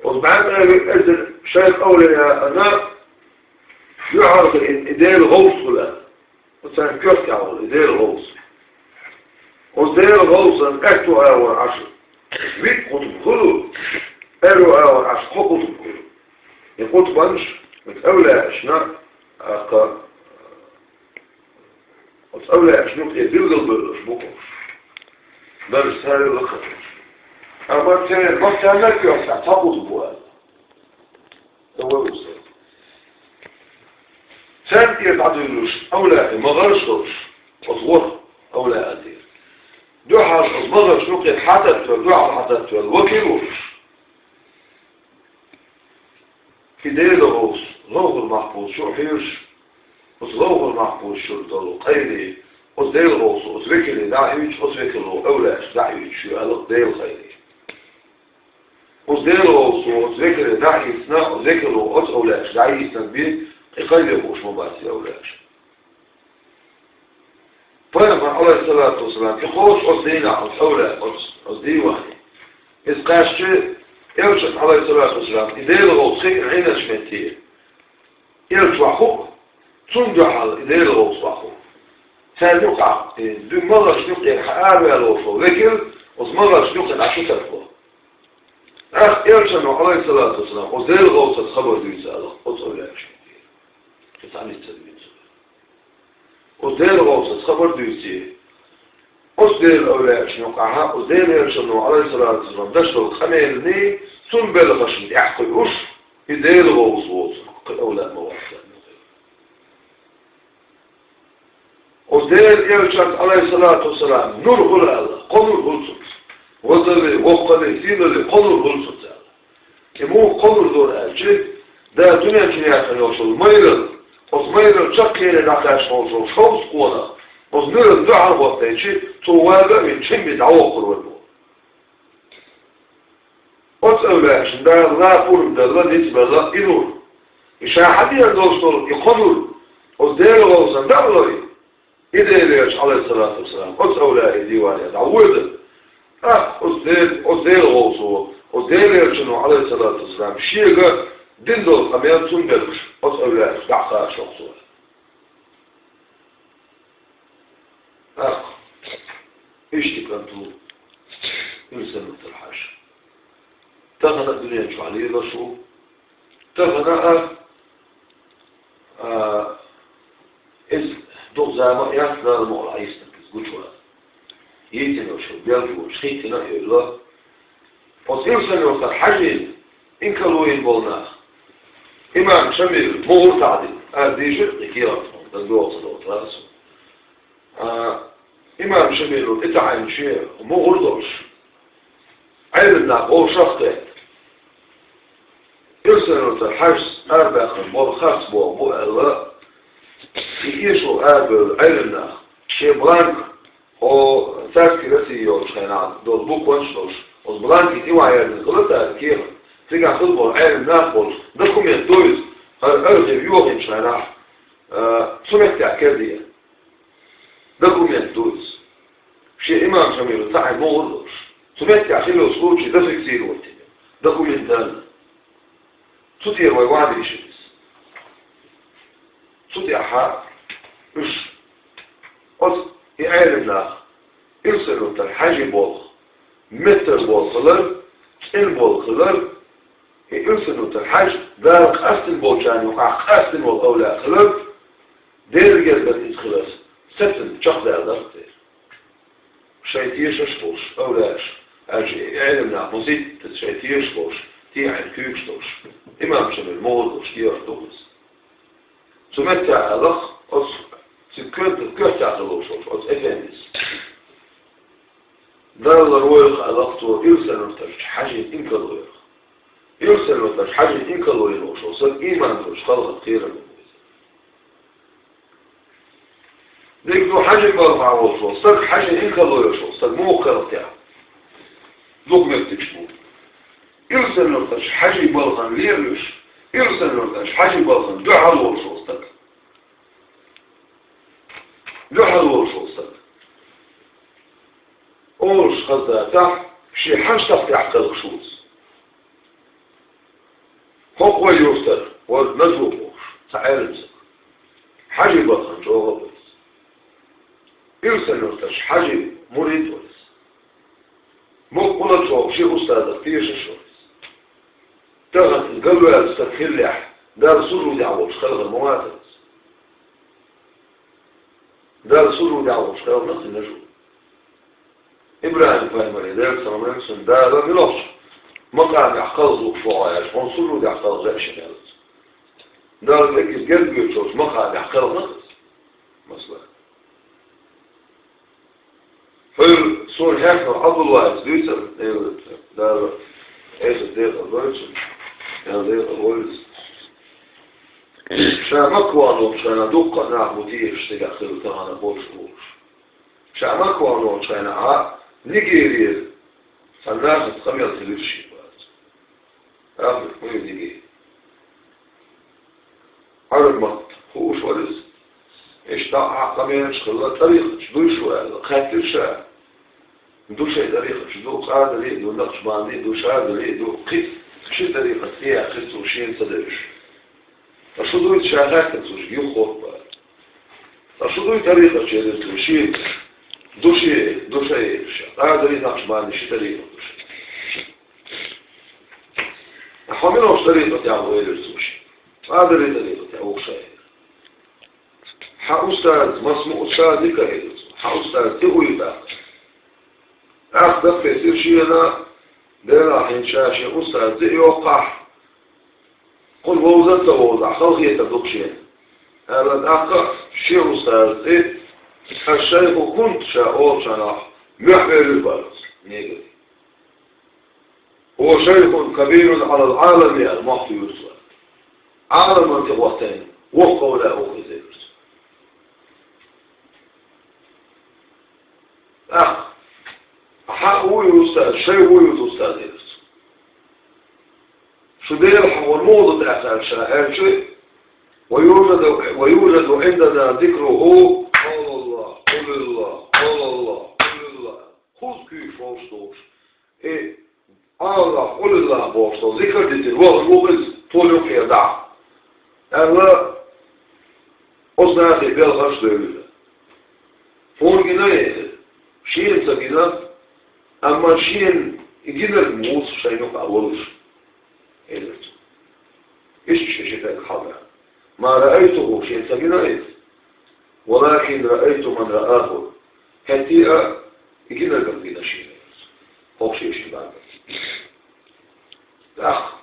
оцу бӀе ткъе виъ эзар шайх-эвлаяъна юьхьарлаьцна и Делан гӀовс хуьлу. Оцу царна коьртехь волу и Делан гӀовс. Оцу Делан гӀовсан аьтту агӀор Ӏаш виъ къутб хуьлу, аьрру агӀор Ӏаш кхо къутб хуьлу. И къутбанаш, и эвлаяашна, тӀаккха оцу эвлаяашна юкъе билгалбевлларш бу уьш. Даржа царел лакхара. Амма церан массарна а коьртехь цхьа къутб бу аьлла. Ца вай ву сан. Цаьрга тӀера дӀадуьйлуш, эвлаяъ, магӀарш долуш, оцу ворхӀ эвлаяъ тӀера. Дуьхьал оцу магӀаршна юкъе хьататтавелла, дуьхьал хьататтавелла векал волуш. И Делан гӀовс, Лавхьул-Махьфуз чу а хьоьжуш, оцу Лавхьул-Махьфуз чуьра долу къайле, оцу Делан гӀовсо оцу векале дӀа а хьоьцуш, оцу векало эвлаяашка дӀа а хьоьцуш ю аьлла Делан къайле. Оцу Делан гӀовсо оцу векале дӀа а хьийцина, оцу векало оцу эвлаяашка дӀа а хьийцинарг бен, и къайле хууш ма бац и эвлаяаш. Пайхамар, Ӏалайхиссалату вассалам, и кхочуш оцу дийнахь оцу эвлаяъ, оцу, оцу дийване. Иза кхаьчча, элчанна, Ӏалайхиссалату вассалам, и Делан гӀовс хиъна Ӏийначу метте, элча ваха хуу, цунна дуьхьал и Делан гӀовс ваха хуу. Царна юкъахь, и дуьххьал магӀаршна юкъера хьан араваьлла волуш волу векал, оцу магӀаршна юкъана Ӏаш ву тарло. ТӀаккха элчано, Ӏалайхиссалату вассалам, оцу Делан гӀовсаца хабар дуьйцу аьлла, оцу эвлаяашна. И цхьа ницкъ ца дуьйцу. Оцу Делан гӀовсаца хабар дуьйций, оцу Делан эвлаяашна юкъахь, оцу Делан элчано, Ӏалайхиссалату вассалам, деш долу къамелний, цунна белхашна тӀаьхьакхуьуш, и Делан гӀовс воцург кхин эвлаяъ ма вац аьлла. Оцу Делан элчанца, Ӏалайхиссалату вассалам, нур хуьлу аьлла, кхо нур хуьлу цунца. Вазалли, воккхалли, сийлалли кхо нур хуьлу цунца аьлла. И муха кхо нур дора аьлча, Дала дуьнен чу яьккхина йолуш йолу майралла, оцу майралла чаккхене дӀакхаьчна волуш волу шовзткъа къонах, оцу нуьрана дуьхьал хӀоттийча, цо вага а вина, чимми дӀавоккхур вара боху. Оцу эвлаяашна Дала лан пурба делла, ницкъ белла и нур. И ша хьан дийр долуш долу и кхо нур, оцу Делан гӀовсан дӀа а лой, и Делан элча, Ӏалайхиссалату вассалам, оцу эвлаяийн дийване дӀавоьду. ТӀаккха оцу Дел-, оцу Делан гӀовсо, оцу Делан элчано, Ӏалайхиссалату вассалам, шега дина долу къамел цунна белхаш, оцу эвлаяашка дӀа а кхача хьокху цо. ТӀаккха иштта кӀант ву Ирсанатал-Хьаьжа. Тахана а дуьнен чохь лелаш ву. Тахана а, а, иза дукха зама а яц, Дала мукъ лахь, йиснарг иза гучувала. Йитина шу, белла шу, хӀиттина а йойла. Оцу Ирсанатал-Хьаьжин инкарло йина болу нах. Имам Шамил мугӀар таӀдина, ара дийшира и кехат, дан доьгӀу ца догӀу тӀера ас. А, имам Шамило тӀетаьӀна шен мугӀар долуш, Ӏелам нах вовшах а кхетта, Ирсанатал-Хьаьжас арабаьккхина болу харц боху бу аьлла, и эшо арабевлла Ӏелам нах, шен бланк, хьо царский Россия йолчу хенахь долу букванаш долуш, оцу бланке тӀе ван ярна хила цара кехат, цигахь хила болу Ӏелам нах болуш, документ ду иза, хӀара архив йохийначу хенахь, а, цу меттехь кара де. Документ ду иза. Шен имам Шамило таӀийна мугӀар долуш. Цу меттехь хилла йолу случай зафиксировать дина. Документально. Цу тӀера вай ван дийшира иза. Цу тӀаьхьа уьш, оцу и Ӏелам нах, Ирсанатал-Хьаьжин болх, меттан болх хилар, цӀена болх хилар, И Илсанан-Юртара Хьажа Дала къастийна болчарна юкъахь къастийна волу овлаъ хилар, Делан гергара иза хилар, сацам чекхдаьлла дара церан. Шайн тешаш а болуш, овлаъаш, аьлча и Ӏеламнах музит а, шайн тешаш а болуш, тӀехьенна куьйгаш а долуш, имамаш а мел муха долуш, кехат ду иза. Цу меттехь аьлларх, оцу цига коьрта-, коьртехь долуш волчу оцу эфендис: «Далла войх», аьлларх цо, Илсанан-Юртарчу Хьажин инкарло йойх. Илсанан-Юртарчу Хьажин инкарло йина волуш волу стаг ийман долуш халхар кхерам бу иза. Дика ду, Хьажин балхахь волуш волу стаг, Хьажин инкарло йолуш волу стаг муха кхалхатехь? Дукха меттигаш бу. Илсанан-Юртарчу Хьажин балхана лелош, Илсанан-Юртарчу Хьажин балхана дуьхьал волуш волу стаг. Дуьхьал волуш волу стаг. Олуш хаза дацахь, шен хьан сахьтехь кхалхаш ву иза? ХӀокху вай юьртара вара Нажу бохуш цхьа Ӏеламстаг. Хьажин балхана чӀогӀа а вара иза. Илсанан-Юртарчу Хьажин мурид а вара иза. Мукъа гӀуллакх чӀогӀа шен устазах тешаш а вара иза. Тахана иза галваьлла стаг хиллехь, Далла сужудехь волуш кхалхар ма вацара иза. Далла сужудехь волуш кхалхар ма вацара Нажу. ИбрахӀим-пайхамаре, Делера салам хуьлда цунна, Дала муьлххачу макъамехь кхалха лууш ву хьо аьлча, хьуна сужудехь кхалха лаьа шена аьлла цо. Дала векал гергга йоьдучу макъамехь кхалха ма вацара иза. Масала. Хьуьлла суна хьехна Ӏабдуллахьас дуьйцура, Дала Ӏеса декъал дойла цунна, Дала декъал войла иза. Ша Макка вахана волчу хенахь дуккха а нах бу тешаш цигахь хилла тахана болуш а волуш. Ша Макка вахана волчу хенахь Нигерера цхьана нахаца къамел хилира шен бац. Африка, хӀун ю Нигери? Ӏараб-маттахь хууш вара иза. Иштта дӀа а къамелаш хилла, тӀарикъаташ дуй шу аьлла, хаьттира ша. Ду шайн тӀарикъаташ ду, Къадарий а ду, Накъшбандий а ду, Шазалий а ду, кхин а ши тӀарикъат тӀеяьккхира цо шена ца девзаш. Ткъа шу дуй ша хаьттира цо шуьга, юха хӀотта бара. Ткъа шу дуй тӀарикъаташ элира цо шена, ду шен, ду шайн элира ша. Къадарий, Накъшбандий ши тӀарикъат ду шайн. Хьо муьлхачу тӀарикъатехь ву элира цо шена. Къадарий тӀарикъатехь ву ша элира. Хьан устаз, маса ма устаз дика элира цо. Хьан устаз тӀе вуй тӀаккха? ТӀаккха даккхийсира шена, Делахь хӀинца ша шен устаз тӀе а йоккхахь, кхунна вовза а ца вовзахь, халахетар ду-кх шена. Аьлла тӀаккха шен устаз тӀе, аш шайху кунт ша олучу хенахь, мохь велира бара негари. «Хува шайхун кабирун Ӏалал Ӏалам», аьлла, мохь туьйхира цо. Ӏаламан тӀе хӀоттийна воккха овлаъ ву иза, элира цо. ТӀаккха: «Хьан вуй устаз, шайн вуй устаз?» — элира цо. «Шу Делахь хьуна муха ду тӀаккха?» — аьлла ша аьлча: «Ва южаду, ва южаду Ӏиндана зикруху, къалаллахь, къулиллахь, къалаллахь, къулиллахь». Кхузткъа куьйгаш вовшах долуш. И Аллах, къулиллах бохуш долу зикр дитина вахана ву иза, тхуна юккъера дӀа, аьлла, оцу нахе белхаш а девлира. Хьуна гина иза? Шена ца гина, амма шена и гинарг ву-кх шайн юкъахь волуш, элира цо. Иштта шен ши стаг хьалха. Ма раайтуху, шена ца гина иза. Валакин раайту ман рааху. ХӀетте а и гинарг гина шена иза. ХӀокху шен ши бага. ТӀаккха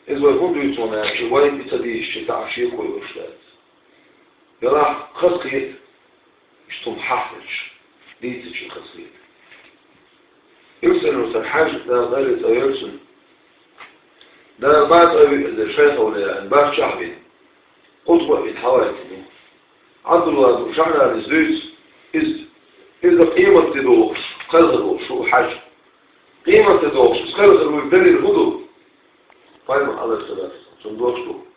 иза вай хӀун дуьйцу аьлча, вайна и ца дийшича, цхьа а шеко йолуш дац. Делахь хазахета, иштта хӀума хьахийча, дийцича хазахета. Илсанан-Юртара Хьаьжа, Дала къайле цӀа йойла цунна, Дала ма цӀа виъ эзар шайх а вина, башхалла вина, къутба а вина хьавайтина ву. Ӏабдулла бин ШаӀранис дуьйцу, иза, иза къематде догӀуш кхелхина волуш ву Хьаьжа. Къематде догӀуш иза кхелхина вуйла далил хӀун ду? Пайхамар, Ӏалайхиссалату вассалам, цунна дош ду.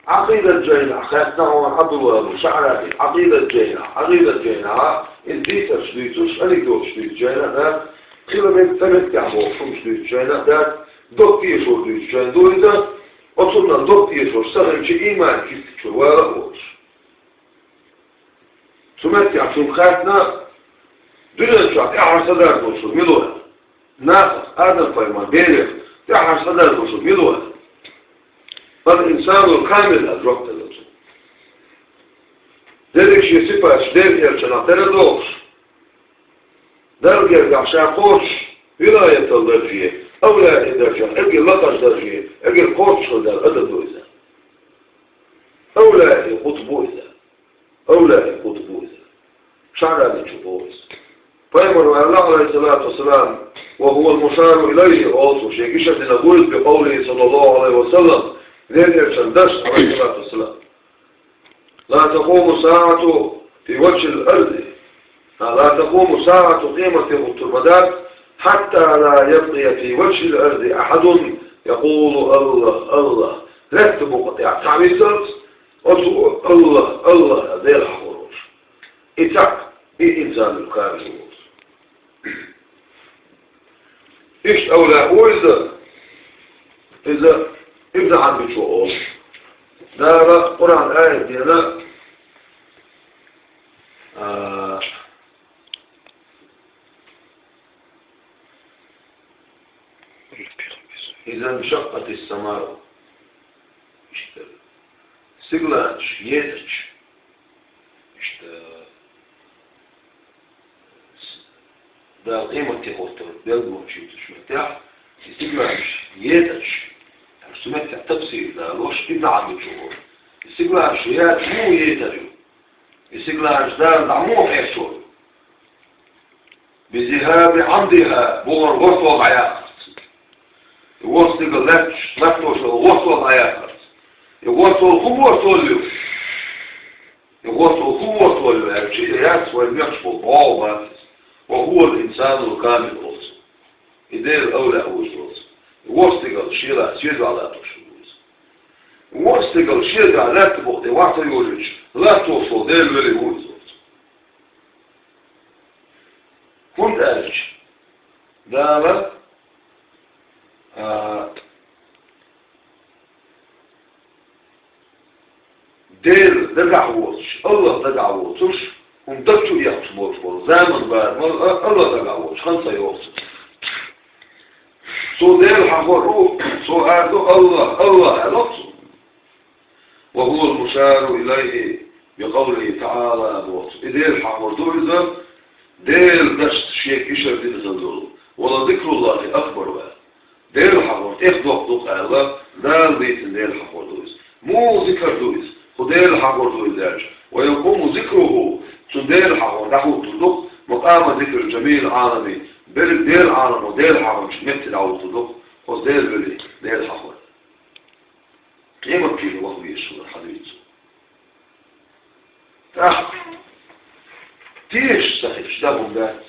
Ӏакъидат жайнахь хаьттина хьуна Ӏабдулла бин ШаӀрани, Ӏакъидат жайнахь, Ӏакъидат жайнахь, иза дийцарш дуьйцуш, анекдоташ дуьйцу жайна а дац, хила мега ца меттехь бохуш хӀумаш дуьйцу жайна а дац, дог тешор дуьйцу жайна ду иза, оцунна дог тешор, ца хилча, ийман кистачуьра вала а волуш. Цу меттехь цуьнга хаьттина, дуьнен чохь тӀаьхьара са дара долуш мила вара? Нахах, Адам пайхамар берех, тӀехьа схьадаьлла шо мила вара? Ал-инсанул камил аьлла жоп делла цо. Деррига шен сипаташ Делан элчанах дара дохуш, Далла гергахь ша кхочуш, вилаятал дарже, авлияъ дарже, эггара лакхарчу дарже, эггара кхочуш хилла адам ду иза. Авлияъ къутб ву иза. Авлияъ къутб ву иза. ШаӀраначо боху иза. Пайхамар ваьлла, алейхиссалату вассалам, ва хӀува ал-мушару илайхи, олу цо шен гиша дина гуйла би къавлихи, саллаллаху алейхи ва саллам, Делан элчан дашца, алейхиссалату вассалам. لا تقوم الساعة في وجه الأرض. لا تقوم الساعة, къемат де хӀуттур ма дац, حتى لا يبقى في وجه الأرض أحد يقول الله الله. Лаьтта букъа тӀехь цхьа висалц, оцу Аллах, Аллах, Дела хьахор волуш. И цхьаъ, и инсанул камил волуш. Иштта авлияъ ву иза, иза Ибн Ӏарбичо олу. Дала Къуръан аят дена, а, إذا انشقت السماء. Иштта. Стигланаш ецача. Иштта. Дала къематде хӀуттур белгалонаш йоцучу меттехь, и стигланаш ецача, цу меттехь тафсир далош Ибн Ӏарбичо олу. И стигланаш яц муха ецар ю? И стигланаш Дала дӀа муха хьерчор ю? بذهاب عمدها, бухара гӀортор дӀаяккхарца. И ворхӀ стигал лаьтташ, латтош йолу гӀортор дӀаяккхарца. И гӀортор хӀун гӀортор ю? И гӀортор хӀун гӀортор ю аьлча, и яц вайн мехаш болу бӀогӀа бац иза. وهو الإنسان الكامل олу цо. И Делан авлияъ ву иза олу цо. И ворхӀ стигал шен лаьтта соьца ваьхьа латтош ву иза. ВорхӀ стигал шен лаьтта букъа тӀе ваьхьа ца йолуьйтуш, латтош волу Делан вели ву иза олу цо. ХӀунда аьлча Дала, а, Дела дагахь воцуш, Аллах дагахь воцуш, хӀума даг чу эккхаш болуш болу заман бара, а, Аллах дагахь воцуш, хан ца йоху цо. Цо Дела хьахор ву, цо аьлла ду Аллах, Аллах аьлла цо. وهو المشار إليه بقوله تعالى, боху. И Дела хьахор ду иза, Делан дашца шега ишар дина хила долу. ولذكر الله أكبر, ваьлла. Дела хьахор тӀех доккха ду-кх аьлла, Дала дийцина Дела хьахор ду иза. Муха зикар ду иза? Кху Дела хьахор ду иза аьлча. ويقوم ذكره, цу Дела хьахор дӀахӀуттур ду-кх, مقام ذكر جميع العالم, берриг Делан Ӏаламо Дела хьахорчу метте дӀахӀуттур ду-кх, оцу Делан вели, Дела хьахор. Къематдийнахь ваха везаш хилар хьадуьйцу. ТӀаккха тешаш ца хилча, дан хӀума дац.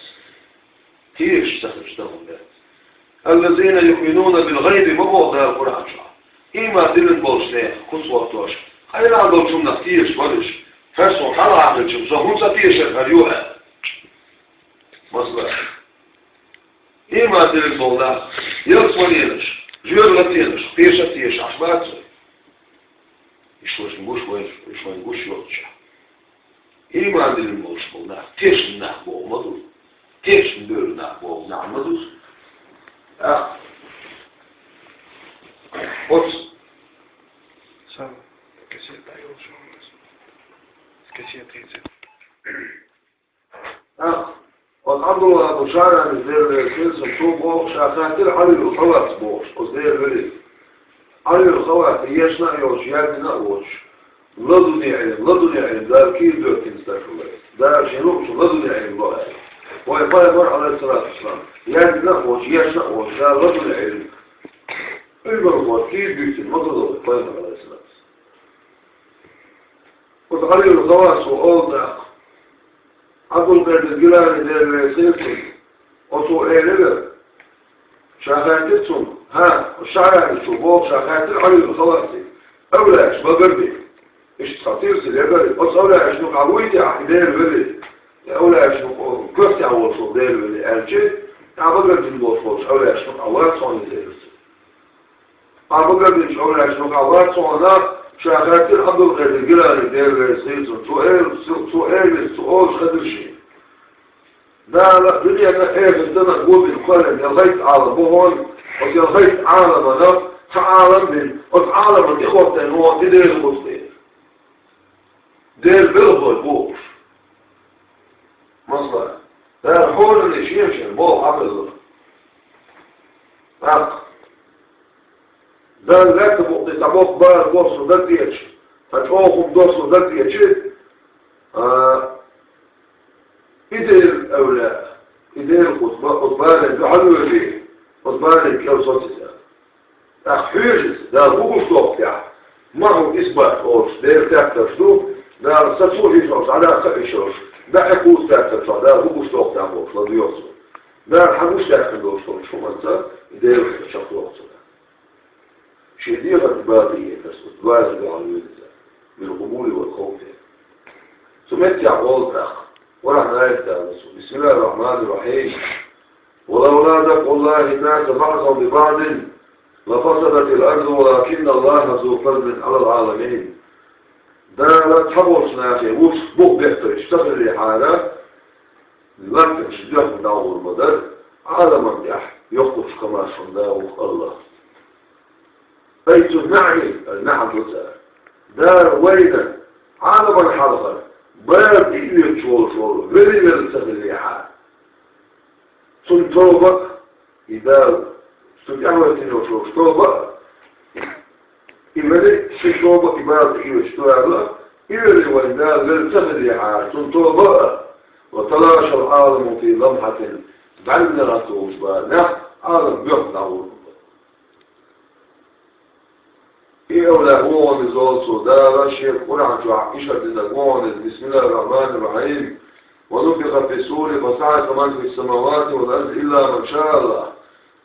Тешаш ца хилча, дан хӀума дац. الذين يؤمنون بالغيب, ма боху Дала Къуръан чохь. Ийман диллина болчу нехан куц хӀоттош, къайла долчу хӀуманах тешаш бара уьш. ХӀара со хьалха хилча, со хӀунда ца тешара хӀара ю аьлла. Масала, ийман диллина болу нах, ялсаманенаш, жоьжахатенаш, кхеша а тешаш бац вай. Уьш вайна гуш, вайна, уьш вайна гуш йоццушехь. Ийман диллина болуш болу нах, тешна нах боху ма ду. Тешна бевлла нах боху нах ма ду. А, оцу. Сан кассета йолуш ван. Кассета йици. ТӀаккха оцу Ӏабдулла бу ШаӀрани, Дела реза хила цунна, цо боху, ша хаьттира Ӏалил Хаввас бохуш, оцу Делан веле. Ӏалил Хаввас ешна а йолуш, яздина а воцуш, ладуне Ӏилма, ладуне Ӏилма, Дала кийра доьттина стаг хилла. Дала шен луучу ладуне Ӏилма ло аьлла. Вайн пайхамар, Ӏалайхиссалату вассалам, яздина а воцуш, ешна а воцуш, Дала ладуне Ӏилма, Ӏилманхошна кийра дуьйцина ма хилла вайн пайхамар, Ӏалайхиссалату вассалам. Оцу Ӏалил Хавваса олу тӀаккха. Ӏабдулкъадир Гилани, Дела реза хила цунна, оцо элира, ша хаьттира цунна, хӀа, ШаӀраничо боху, ша хаьттира Ӏалил Хаввасе, авлияаш багарде. Иштта цхьа тирса легара, оцу авлияашна юкъахь вуй те ахь, и Делан вели, и авлияашна юкъахь коьртехь волуш волу Делан вели аьлча, тӀаккха багардина болуш волчу авлияашна юкъахь вац хьуна иза, элира цо. Ахьа багардинчу авлияашна юкъахь вац хьуна, ша хаьттира Ӏабдулкъадир Гилани, Дела реза хила цунна, цо эр-, цо, цо элира, цо олуш хезира шена. Дала дуьненна а, эхартана а гулбина кхоьллина ялхайтта Ӏалам бу хьуна, оцу ялхайтта Ӏаламана цхьа Ӏалам бина, оцу Ӏаламан тӀе а хӀоттийна вон и Делан кхуза тӀе. Делан белхалой бу уьш. Масала, Дала хьолане шен-шен болх Ӏамелла. ТӀаккха Дала лаьтта букъ тӀе цхьа боккха бала бохсу дагадеъча, цхьа чӀогӀа хӀума дохсу дагадеъча, а, и Делан эвлаяъ, и Делан кхуза, оцу бале дуьхьал а вевлла, оцу бале кӀел социйта. ТӀаккха хьоьжуш, Дала хӀун гуш доху тӀехь? Ма хӀу исбат олуш, Делан тептарш ду, Дала сацо а йиш йолуш, Дала ца а йиш йолуш, дӀа а кхуза тептарш, Дала хӀун гуш доху тӀехь бохуш, ладоьгӀу цо. Дала хьан гуш даьккхина долуш долчу хӀуманца, Делан чекхдоху цо. Шен дегӀан бадиетарс, оцу дуьхьал вуьйцу, мин къубули вал ховфи. Цу меттехь олу тӀаккха, Къуръан аят ду цо, бисмиллахир рахманир рахим. ولولا دفع الله الناس بعضهم ببعض لفسدت الأرض ولكن الله ذو فضل على العالمين. Дала цхьаболчу нахе вуьш бух беттарш ца хиллехьара, латтанаш дуьхьал дӀагӀур ма дара, Ӏаламан тӀехь йоккхачу комаьршонан да ву АллахӀ. Ай цу маьӀни, ай маьӀна ду цара. Дала вайна Ӏаламан хьалхара бала тӀеоьцуш волуш волу вели-велла ца хиллехьара. Цунна тоба а, и Дала цунна тӀаьхьавайтина йолуш тоба а, и вели ши тоба а, и бала тӀеоьцуш ду аьлла, и вели вайн Дала велла ца хиллехьара, цунна тоба а, وتلاشى العالم في لمحة, бӀаьргана гӀатталуш бара нах Ӏалам боьхна дӀагӀур бу. И эвлаяъ вогӀун иза олу цо, Дала шен Къуръан чохь иштта динарг вогӀун иза, бисмиллахир рахманир рахим. ونفخ في الصور فصعق من في السماوات والأرض إلا من شاء الله.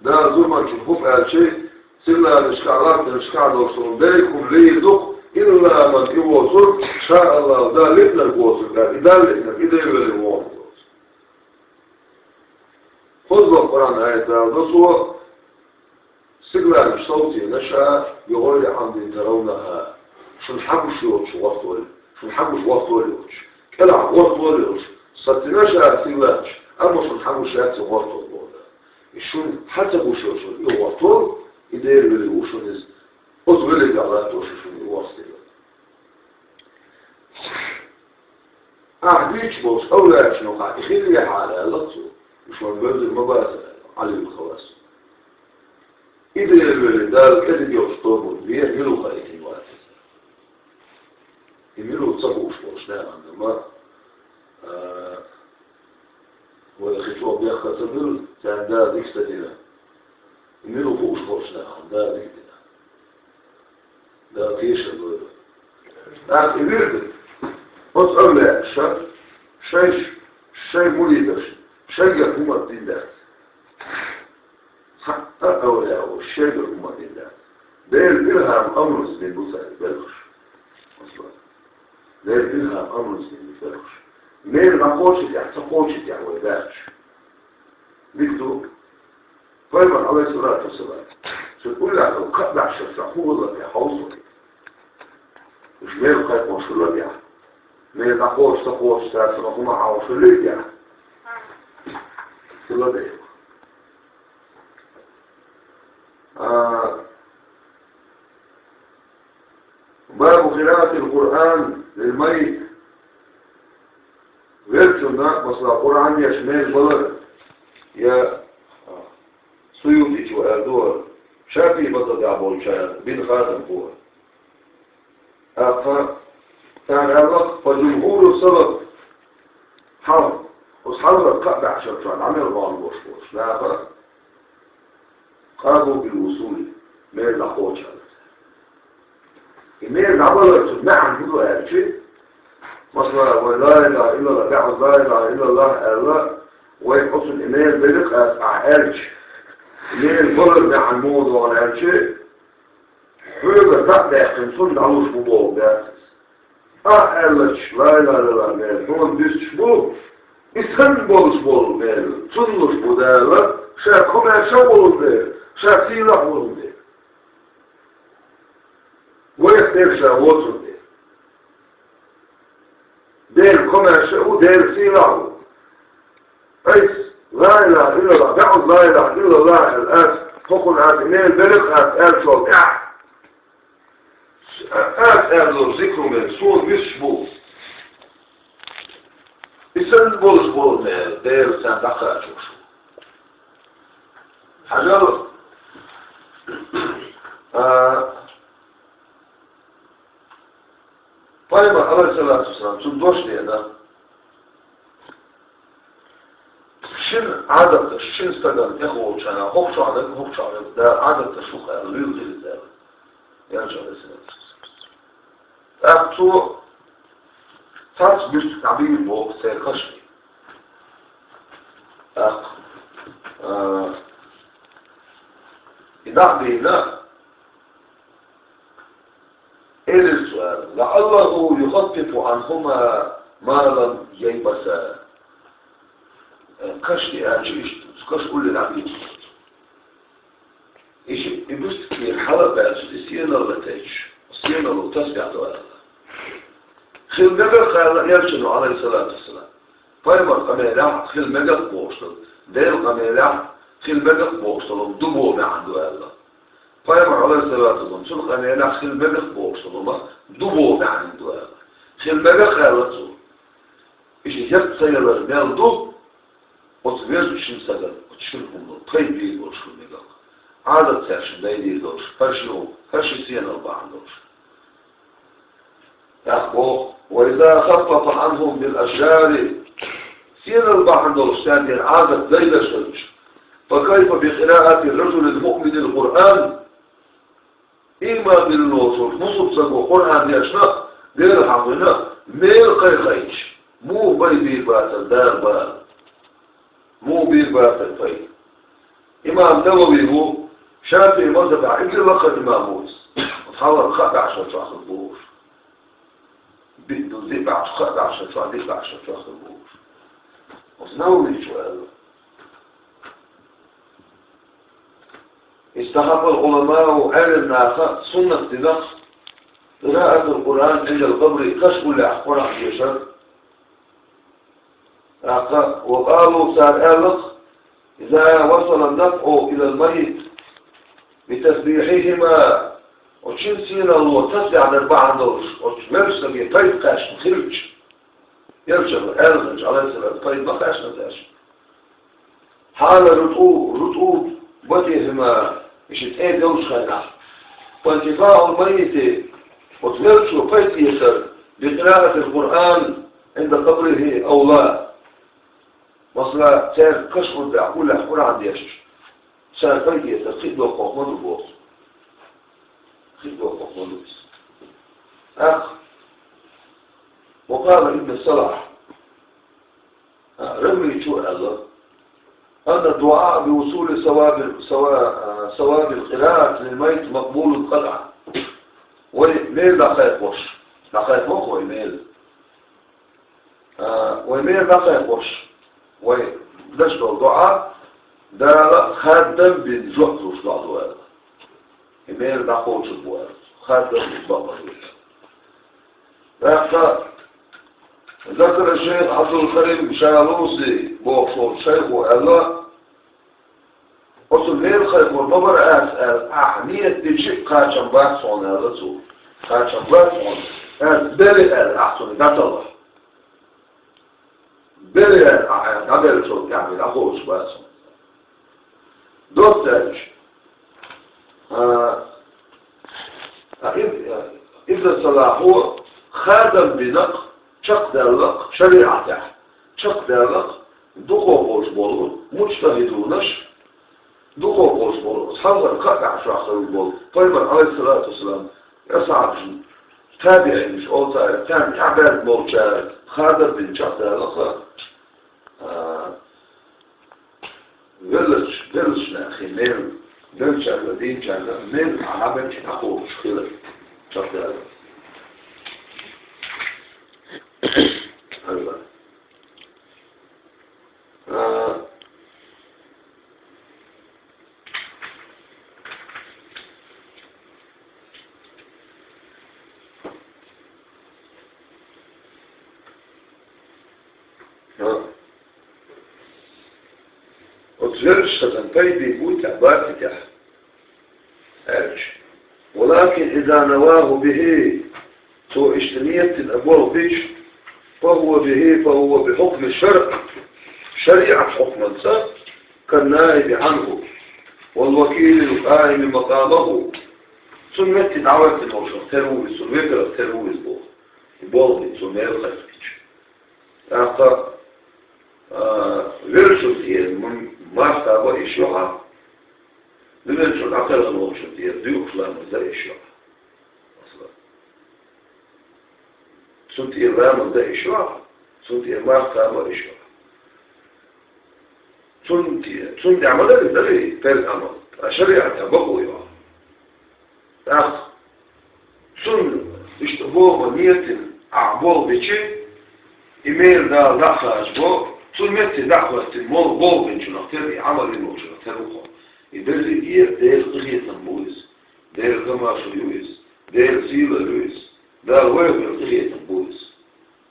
Дала зурманчун хӀуф аьлчи, сирланашкахь, латтанашкахь долуш долу дерриг хӀума лийр ду-кх, илла ман и воцург, ша Аллаху, Дала лиънарг воцург аьлла, и Дала лиънарг, и Дела велла вогӀун иза олу цо. ХӀоза Къуръан аят ду цо, Сигланаш совцийна ша, бигӀайри Ӏамдин таравнаха, шуна хьан гуш йоцуш гӀортор, шуна хьан гуш гӀортор йоцуш, кӀелахь гӀортор йоцуш, сацийна ша сигланаш, амма шуна хьан гуш яц и гӀортор боху. И шуна хьан ца гуш йоцуш и гӀортор, и Дела велла ву шуна иза, оцу веллачух латтош шуна и ворхӀ стигала. Ахь дуьйцуш болчу эвлаяашна юкъахь и хиллехьара аьлла цо, уьш вайн бевзар ма бацара аьлла, Ӏалил хавас. И Дела велла Дала кӀезиг йолуш тобанна вен мила ву хаийтина вац иза. И мила ву ца хууш болчу нахана ма, а, вай хи чӀогӀа бехка ца буьллу, царна Дала дика ца дина. И мила ву хууш болчу нахана Дала дика дина. Дала тешар лойла. ТӀаккха и вирда, оцу эвлаяаша, шайш, шайн муридаш, шайгара хӀумма дина дац. Цхьа а эвлаяо шайгара хӀумма дина дац. Делан илхӀам амрус дина бу цаьрга белхаш. Масала, Делан илхӀам амрус дина бу белхаш. Мел дӀакхочу тӀехь, ца кхочу тӀехь вай даьхча. Дика ду. Пайхамар, Ӏалайхиссалату вассалам, цу уллехь долу кхаа бӀешерца хӀун хилла тӀе хьовсур. Уьш мел кхайкхош хилла тӀехь. Мел дӀакхочуш, ца кхочуш, цаьрца ма хӀума хьовсур хилла тӀехь. Хилла тӀе. А, باب قراءة القرآن للميت. Веллачунна, масала, Къуръан деш мел валар, я, а, Суютичо аьлла ду, ШафиӀи мазхабехь болчара бина хазам бу. ТӀаккха цара аьлла, فجمهور السلف, хьал, оцу хьалхара кхаа бӀешерчохь дӀа мел гӀовгӀа болуш болуш наха, قالوا بالوصول, мел дӀакхочу аьлла. И мел дӀаваларца маьӀна хӀун ду аьлча, масала, вай ла илаха иллаллах, баьхьаза ла илаха иллаллах аьлла, вай оцунна и мел берриг а аса ахь аьлча, и мел валар маьӀна муха ду аьлча, хьоьгара дӀа а даьккхина, цунна дӀалуш бу бохург дац иза. Ахь аьллачу ла илаха иллаллах мел хьуна дуьстуш бу, и санна болуш болу мел цунна луш бу Дала, ша комаьрша а волун дела, ша сийлахь а волун дела. Вайх тера ша воцун дела. Дела комаьрша а ву, Дела сийлахь а ву. Ай, Ла илаха иллаллахӀ, бегӀаза ла илаха иллаллахӀ аьлла, аз хӀокхунна аз мел берриг аз аьллачул тӀехьа, аз аьллача зикро мел суна висаш бу. И санна болаш бола мел Дала царна дӀакхачош ву. Хьажал, а, Пайхамар, Ӏалайхи ссалату вассалам, цунна дош дена, шин Ӏадаташ, шин стагана тӀехволчарна, хӀокху чохь верг, хӀокху чохь верг, Дала Ӏадаташ ву аьлла, луьйла хилла аьлла. Элча, Ӏалайхи ссалату вассалам. ТӀаккха цо цхьацца буьрса дӀабийр боху церан кхашка. ТӀаккха, а, и дӀа а бийна, элира цо аьлла: «ЛаӀаллахӀу юхаффифу Ӏанхума ма лам яйбаса». Кхашка аьлча иштта, кхаш уллера дӀабийр. И ши-, и буьрса кхера хьала а баьлча, и сеналла тайча, сеналло тасбихь до аьлла. Хила мегар а аьлла, элчано, Ӏалайхи ссалату вассалам. Пайхамар къамелехь хила мегар а бохуш долу, Делан къамелехь хила мегар а бохуш долу ду боху маьӀна ду аьлла. Пайхамар, Ӏалайхи ссалату вассалам, цуьнан къамелехь хила мегар а бохуш долу ма ду боху маьӀна ду аьлла. Хила мегар а аьлла цо. И ши хӀетта ца ялар мел ду, оцу везачу шина стагана, оцу шина хӀуманал пайда бийр болуш хила мегар а. Ӏадат цаьршинна дайдийр долуш, хӀара ши, хӀара ши сенал бахьана долуш. ТӀаккха боху: «Ва иза хаффафа Ӏанхум бил ашжари». Сенал бахьана долуш цаьргара Ӏадат дайдеш хилча, «фа кайфа би къираати ражулил муъминил Къуръан». Ийман диллина волчу бусалба стага Къуръан дешна, Дела хьахийна, мел кхайкхийча, муха бай бийр бацара Дала бала? Муха бийр бацара пайда? Имам Навави ву, ШафиӀи мазхӀабехь уггар лакхара имам ву иза. Хьалхара кхаа бӀе шарахь хилла ву уьш. Биъ ду, диъ бӀе шарахь, кхаа бӀе шарахь, диъ бӀе шарахь хилла ву уьш. Оцу Нававичо аьлла: «Истахьаббал Ӏуламау», Ӏелам наха суннат дина, «къираатул Къуръан Ӏиндал къабри», каш уллехь Къуръан дешар. ТӀаккха, «ва къалу», цара аьлла-кх: «Иза васала нафӀу илал маййит би тасбихьихима», оцу шин сеналло тасбихь дар бахьана долуш, оцу вевзачу стаге пайда кхаьчна хилча, элчано аьллачу, Ӏалайхи ссалату, пайда ма кхаьчна цаьршинна. Хьала рутӀу-, рутӀубатихима, и ши тӀе долчу хенахь. «Фантифаъул маййити», оцу вевзачо пайда эцар, «би къираатил Къуръан Ӏинда къабрихи авла». Масала, цаьрга каш уллехь, уллехь Къуръан дешча, цара пайда эцар кхин а доккхох ма ду боху. Кхин а доккхох ма ду иза. ТӀаккха, «ва къала Ибн Салахь», а, Рамличо аьлла: «Анна дуӀа би вусули саваби, сава-, а, савабил къираат лил маййит макъбулун къатӀан». Вай мел дӀакхайкхош, дӀакхайкхо вай мел. А, вай мел дӀакхайкхош, вай деш долу доӀа Дала хаддам бина жоп луш доӀа ду аьлла. И мел дӀакхочур бу аьлла. Хаддам бина бакъ ма ду. ТӀаккха закара шайх Ӏабдул-Карим Шалуси бохуш волчу шайхо аьлла, оцу мел кхайкхор ма бара аса аьлла, ахь ниет дичи кхачам бац хьуна аьлла цо. Кхачам бац хьуна. Аса бери аьлла, ахь цунна дӀаталахь. Бери аьлла, ахь аьлла, дӀабеллачул тӀаьхьа дӀакхочуш бац хьуна. Доццаьрча, а, а, иб-, а, Ибн Салахо хадам бинарг чекхдаьлларг шариӀатехь, чекхдаьлларг дукхох болуш болу муджтахӀидунаш, дукхох болуш болу, хьалхара кхаа бӀе шарахь хилла болу пайхамар, Ӏалайхиссалату вассалам, асхьабашна, табиӀинаш олу цара, царна тӀаьхьабаьлла болчара хадам бина чекхдаьлларг, а, веллачу, веллачу нахе мел, веллачаьрга, дийначаьрга мел хьабелча дӀакхочуш хилар чекхдаьлла. Алла. А, а. Лерча сагана пайда буй тӀехь, баци тӀехь, аьлча. ولكن إذا نواه به, цо иштта ниет дина а болх бича, فهو به, فهو بحكم الشرع, шариӀат хьукманца, كالنائب عنه والوكيل القائم مقامه. Цун метте дӀавоьттина волчунах тера ву иза, цун векалах тера ву иза боху. И болх бина цо мел кхайкхича. ТӀаккха, а, веллачун тӀера м-, марха бан йиш ю хьан? Дуьнен чу дӀакхелхина волчун тӀера дуьйхуш ламаз дан йиш ю хьан? Масала. Цун тӀера ламаз дан йиш ю хьан? Цун тӀера марха бан йиш ю хьан? Цун тӀе-, цун тӀехь ма дарий, дарий, перз Ӏамал, ткъа шариӀатехь бакъо ю хьан. ТӀаккха цунна иштта боху ниет дина ахь болх бича, и мел Дала дӀа а хадийча, цунна метте дӀа а хӀоьттина, молу болх бинчунах тера, и Ӏамал йина волчунах тера ву хьо. И дерриге а Делан къинхетам бу иза, Делан тамашо ю иза, Делан сийлалла ю иза, Дала вайх бина къинхетам бу иза.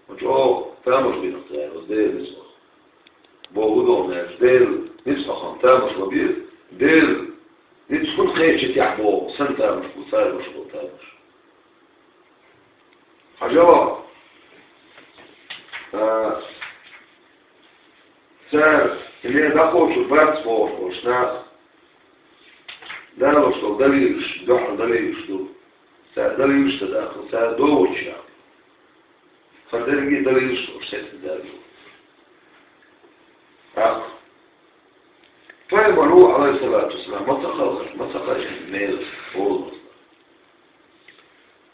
Хьо чӀогӀа тамаш бина хьо, Делан ницкъах. Боху догӀу аьлча, Делан ницкъах тамаш ма бе, Делан ницкъ хӀунда кхечи тӀехь боху, сан тамаш бу, цара беш болу тамаш. Хьажал, а, цара и мел дӀакхочур бац бохуш болуш нах, далош долу далилаш, дуьхьал далилаш ду. Цара далилаш ца даккхал, цара догӀучу яхь. ХӀара дерриге а далилаш долуш сецна даьлла ду. ТӀаккха Пайхамаро, Ӏалайхиссалату вассалам, ма ца кхалхара, ма ца кхайкхина мела олу.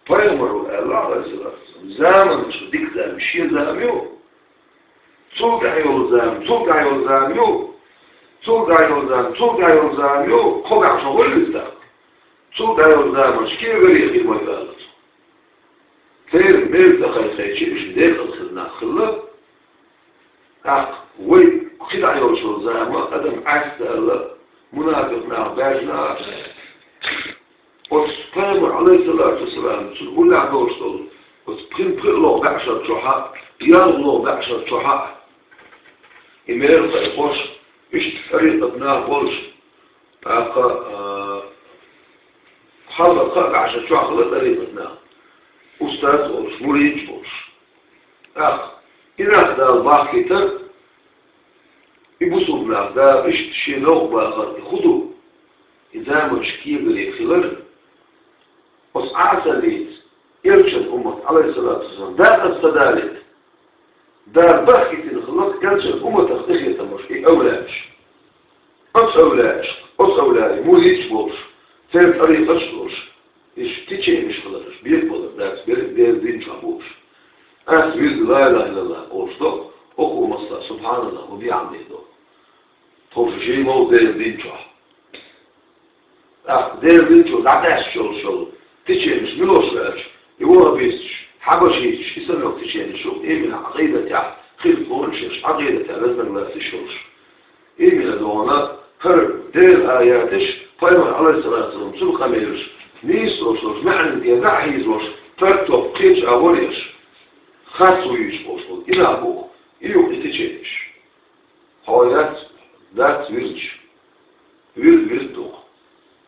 Пайхамаро аьлла, Ӏалайхиссалату вассалам, заманаш дика зама, шен зама ю, цул тӀаьхьа йолу зама, цул тӀаьхьа йолу зама ю, цул тӀаьхьа йолу зама, цул тӀаьхьа йолу зама ю, кхо баьхьа шо гӀуьллуьйту тӀаккха. Цул тӀаьхьа йолу заманаш кегарехь хир ма ю аьлла цо. Церан мел ца кхайкхийча, уьш декъала хир нах хилла. ТӀаккха вай кхидӀа йолчу зама адам Ӏаьсталла, мунафикъ нах баьжна а. Оцу пайхамар, Ӏалайхиссалату вассалам, цунна уллехь долуш долу оцу пхи-, пхиъ лоху баьӀшар чохь а, ялх лоху баьӀшар чохь а, и мел кхайкхош, иштта тӀарикъат нах болуш, тӀаккха, а, хьалха кхаа баьӀшар чохь хилла тӀарикъат нах, устаз а волуш, муридаш а болуш. ТӀаккха и нах Дала бахкийтар, и бусулба нах Дала иштта шен новкъа бахар, и хӀун ду? И заманаш кегаре хилар, оцу Ӏасаллица элчан уммат, Ӏалайхиссалату вассалам, дакъа ца далийта, Дала бахкийтина хилла элчан умматах къинхетамаш, и эвлаяаш. Оцу эвлаяаш, оцу эвлаяийн муридаш болуш, церан тӀарикъаташ долуш, иштта теченеш хилараш, бекъабалар дац, берриг Делан дин чохь болуш. Ас вирд ла илаха иллаллах олуш до, оха масала субхьаналлах ва бихьамдихи до. Тховша шен вовза Делан дин чохь. ТӀаккха Делан дин чу дӀакъаьсташ йолуш йолу теченаш мила йолуш ваьлча, и ваххабисташ, хьабашиташ, и санна йолу теченаш ю, именно Ӏакъидатехь хилаф луш, Ӏакъидатехь разногласеш йолуш. Именно догӀана хӀара Делан аяташ, пайхамар, Ӏалайхиссалату вассалам, цунна къамелаш, нийса долуш долуш, маьӀнан тӀера дӀа а хьийзош, тартоп кхечу а варъеш, харц ву йийш болуш болу, и нах бу, и ю и теченаш. Хьо яц, дац вирдаш. Вирд вирд ду-кх.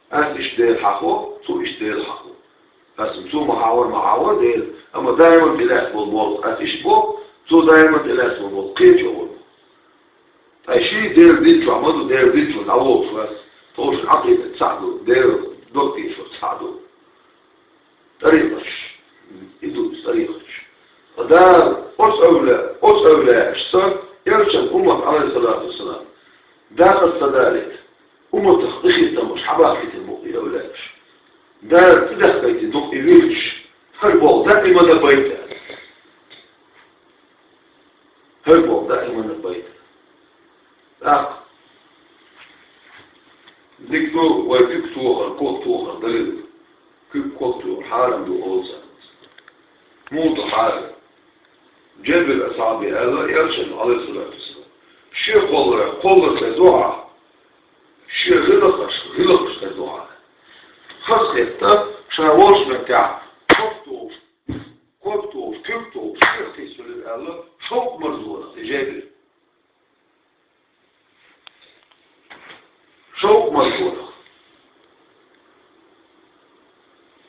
Ас иштта Дела хьахо, цо иштта Дела хьахо. Ас цо ма хьахор, ма хьахор Дела, амма даиман тӀелаьцна болу болх ас иштта бо, цо даиман тӀелаьцна болу болх кхечо вон. Ткъа шен Делан дин чохь ма ду, Делан дин чу дӀаволуш вац, тховша Ӏакъидат цхьаъ ду, Делан дог тешар цхьаъ ду. ТӀарикъаташ. И ду иза тӀарикъаташ. Ткъа Дала оцу эвлаяа, оцу эвлаяашца, элчан уммат, Ӏалайхиссалату вассалам, дакъа ца далийта, умматах къинхетамаш хьабахкийтина бу и эвлаяаш. Дала цӀе дахкийтина ду-кх и вирдаш, хӀара болх даимана байта аьлла. ХӀара болх даимана байта. ТӀаккха дика ду вай куьг тохар, ког тохар далил. Куьг, ког тохар хьарам ду олу цара. Муха ду хьарам? Джабир асхьабе аьлла элчано, Ӏалайхиссалату вассалам: шен кхоллар, кхоллар тера ду хьан, шен гӀиллакхаш, гӀиллакхаш тера ду хьан. Хазахетта, ша волчу меттехь ког тохуш, ког тохуш, куьг тохуш, куьг тохуш, куьг тохуш, аьлла, шовкъ марзо нах, и Джабир.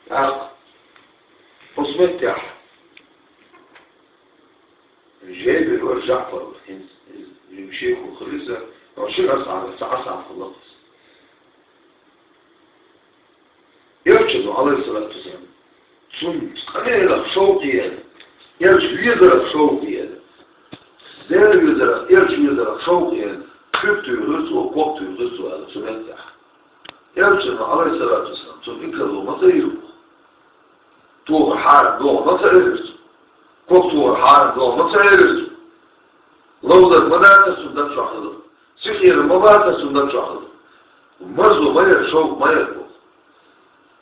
ТӀаккха, оцу меттехь, Жейбир вара Жаъфар, хӀинца иза жима шеко хилла иза, но ши асхьаб, цхьа асхьаб хилла иза. Элчано, Ӏалайхиссалату вассалам, цунна къамелах шовкъ еана, Элча везарах шовкъ еана, Дела везарах, Элча везарах шовкъ еана, куьг туьйхира цо, ког туьйхира цо аьлла, цу меттехь. Элчано, Ӏалайхиссалату вассалам, цунна инкарло ма ца йира. Тохар хьарам догӀу ма ца элира цо. Ког тохар хьарам догӀу ма ца элира цо. Ловзар ма дацара цунна дан чохь хилар. Сихъер ма бацара цунна дан чохь хилар. Марзо ма яра, шовкъ ма яра боху.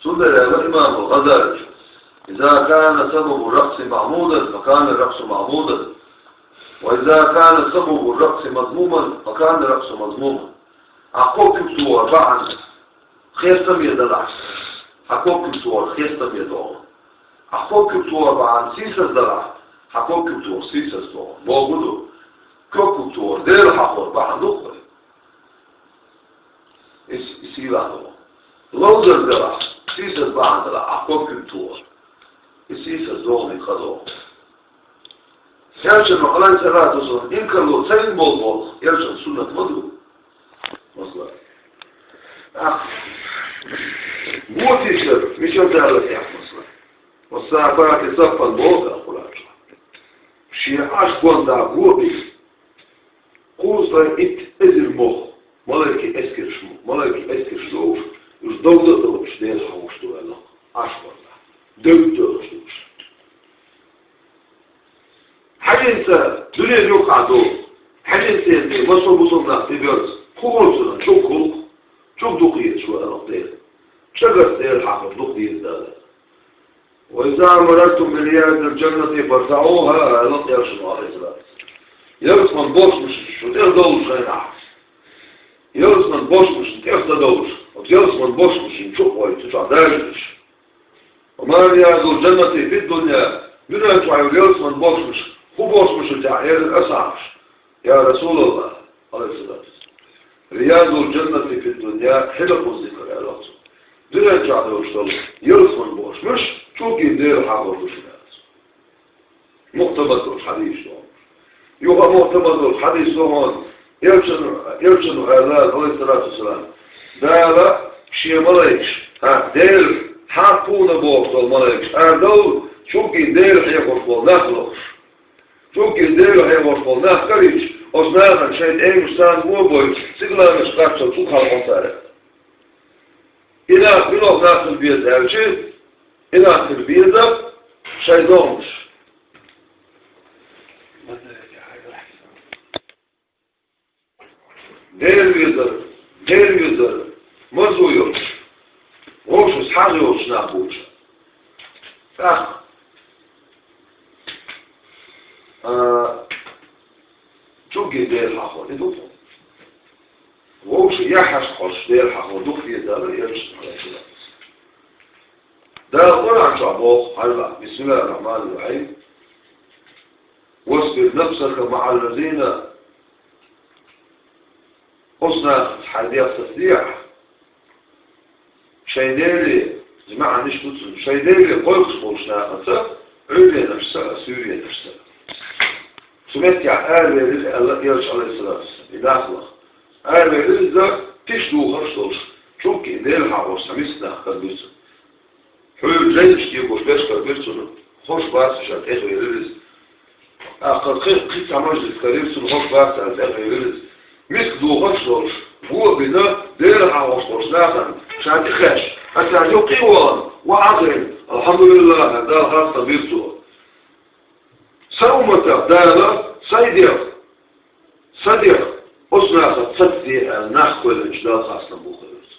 Цундела аьлла имам ГӀазалис: «إذا كان سبب الرقص محمودا فكان الرقص محمودا، وإذا كان سبب الرقص مذموما فكان الرقص مذموما». Ахь ког куьг тохар бахьана хестаме далахь, хьан ког куьг тохар хестаме догӀу. Ахь ког куьг тохар бахьана сийсаз далахь, хьан ког куьг тохар сийсаз догӀу. Бохург ду, ког куьг тохар Дела хьахор бахьана ду-кх вай. Иза, иза сийлахь догӀу. Ловзар далахь, сийсаз бахьана далахь, ахь ког куьг тохар, иза сийсаз догӀу, къа догӀу. Элчано, Ӏалайхиссалату вассалам, инкарло ца йина болу боху, Элчан суннат ма ду. Масала. Ахь. Вотийша, мичара дала тӀехь, масала. «والصافات صفا» боху Къуръан чохь. Шен Ӏаш гонда го бина. Кхузткъе итт эзар мох, малайкийн эскарш мо, малайкийн эскарш ловш, уьш довда а довлуш, Дела хьахош ду аьлла, Ӏаш гонда. Девдда а довлуш ду уьш. Хьаьжин цӀа дуьненан юккъахь ду, хьаьжин цӀера тӀе массо а бусалба нах тӀебоьрзу, хӀун хуьлу цунах? ЧӀуг хуьлу, чӀуг дукха езаш ву аьлла Дела. ЧӀагарца Дела хьахор дукха деза Дала. «وإذا مررتم برياض الجنة فارتعوها», аьлла Элчано, Ӏалайхиссалату вассалам. Ялсаманин бошмашна шу тӀех довлучу хенахь, ялсаманин бошмашна тӀех ца довлуш, оцу ялсаманин бошмашна чу а гӀой, цу чохь дажалаш. «وما رياض الجنة في الدنيا», дуьнен чохь йолу ялсаманин бошмаш хӀун бошмаш ю техьа, элира асхьабаша. «يا رسول الله», Ӏалайхиссалату вассалам, «رياض الجنة في الدنيا حلق الذكر», аьлла цо. Дуьнен чохь долуш долу ялсаманин бошмаш чӀуг гина Дела хьахор ду шуна аьлла цо. Мухтамад долуш хьадисаш ду хьуна. Юха мухтамад долуш хьадис ду хьуна, Элчано, Элчано аьлла, Ӏалайхиссалату вассалам, Дала шен малайкаш, хьан Дела хьан кхуна бохуш долу малайкаш арадовла, чӀуг гина Дела хьехош болу нах лохуш. ЧӀуг гина Дела хьехош болу нах карийча, оцу нахана шайн тӀемаш царна го а бойтуш, стигаланаш кхаччалц чӀуг хьалхьо цара. И нах муьлха нах хила беза аьлча, и нах хила беза шайн догӀмаш. Дела везар, Дела везар, марзо йолуш, вовшашца хьагӀ йолуш нах бу уьш. ТӀаккха, а, чӀуг гина Дела хьахор, и ду-кх. Вовшашца яххьаш кхочуш Дела хьахор дукха деза аьлла Элчано, Ӏалайхиссалату вассалам. Дала Къуръан чохь боху, хьажал, بسم الله الرحمن الرحيم. «واصبر نفسك مع الذين», оцу нахаца хьайн дегӀ сацадехьа, шайн Деле, иза маьӀна иштта ду цуьнан, шайн Деле кхойкхуш болчу нахаца, Ӏуьйренашца а, суьйренашца а. Цу меттехь аравелира аьлла Элча, Ӏалайхиссалату вассалам, и нах лаха. Аравелира иза тиша духарш долуш, чӀуг гина Дела хьахош цхьа миска нах карабира цунна. Хьуьйра жайнаш кегош берш карабира цунна, хӀорш бацара, тӀехвелира иза. ТӀаккха кхин, кхин цхьа мажлис карийра цунна, хӀорш бацара, тӀехвелира иза. Миска духарш долуш, го а бина, Дела хьахош болчу нахана ша тӀекхаьчча, аса юккъе а вахана, охьа а хиъна, «АлхьамдулиллахӀ», аьлла, Далла хастам бира цо. Сан умматах Дала сайн дегӀ, сан дегӀ оцу нахаца сацаде аьлла, нах кхоьллинчу Далла хастам бу, элира цо.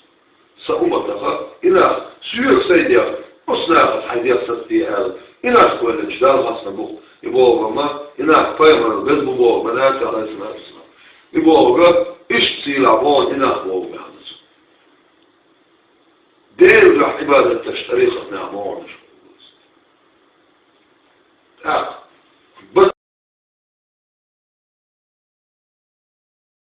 Сан умматах и нах, соьга сайн дегӀ оцу нахаца хьайн дегӀ сацаде аьлла, и нах кхоьллинчу Далла хастам бу-кх. И бохург ма, и нах пайхамарал беза бу бохург ма дац, Ӏалайхиссалату вассалам. И бохург, иштта сийлахь бохург и нах бохург ма ду цо. Делан дуьхьа Ӏибадат деш тӀарикъатехь могӀанаш. ТӀаккха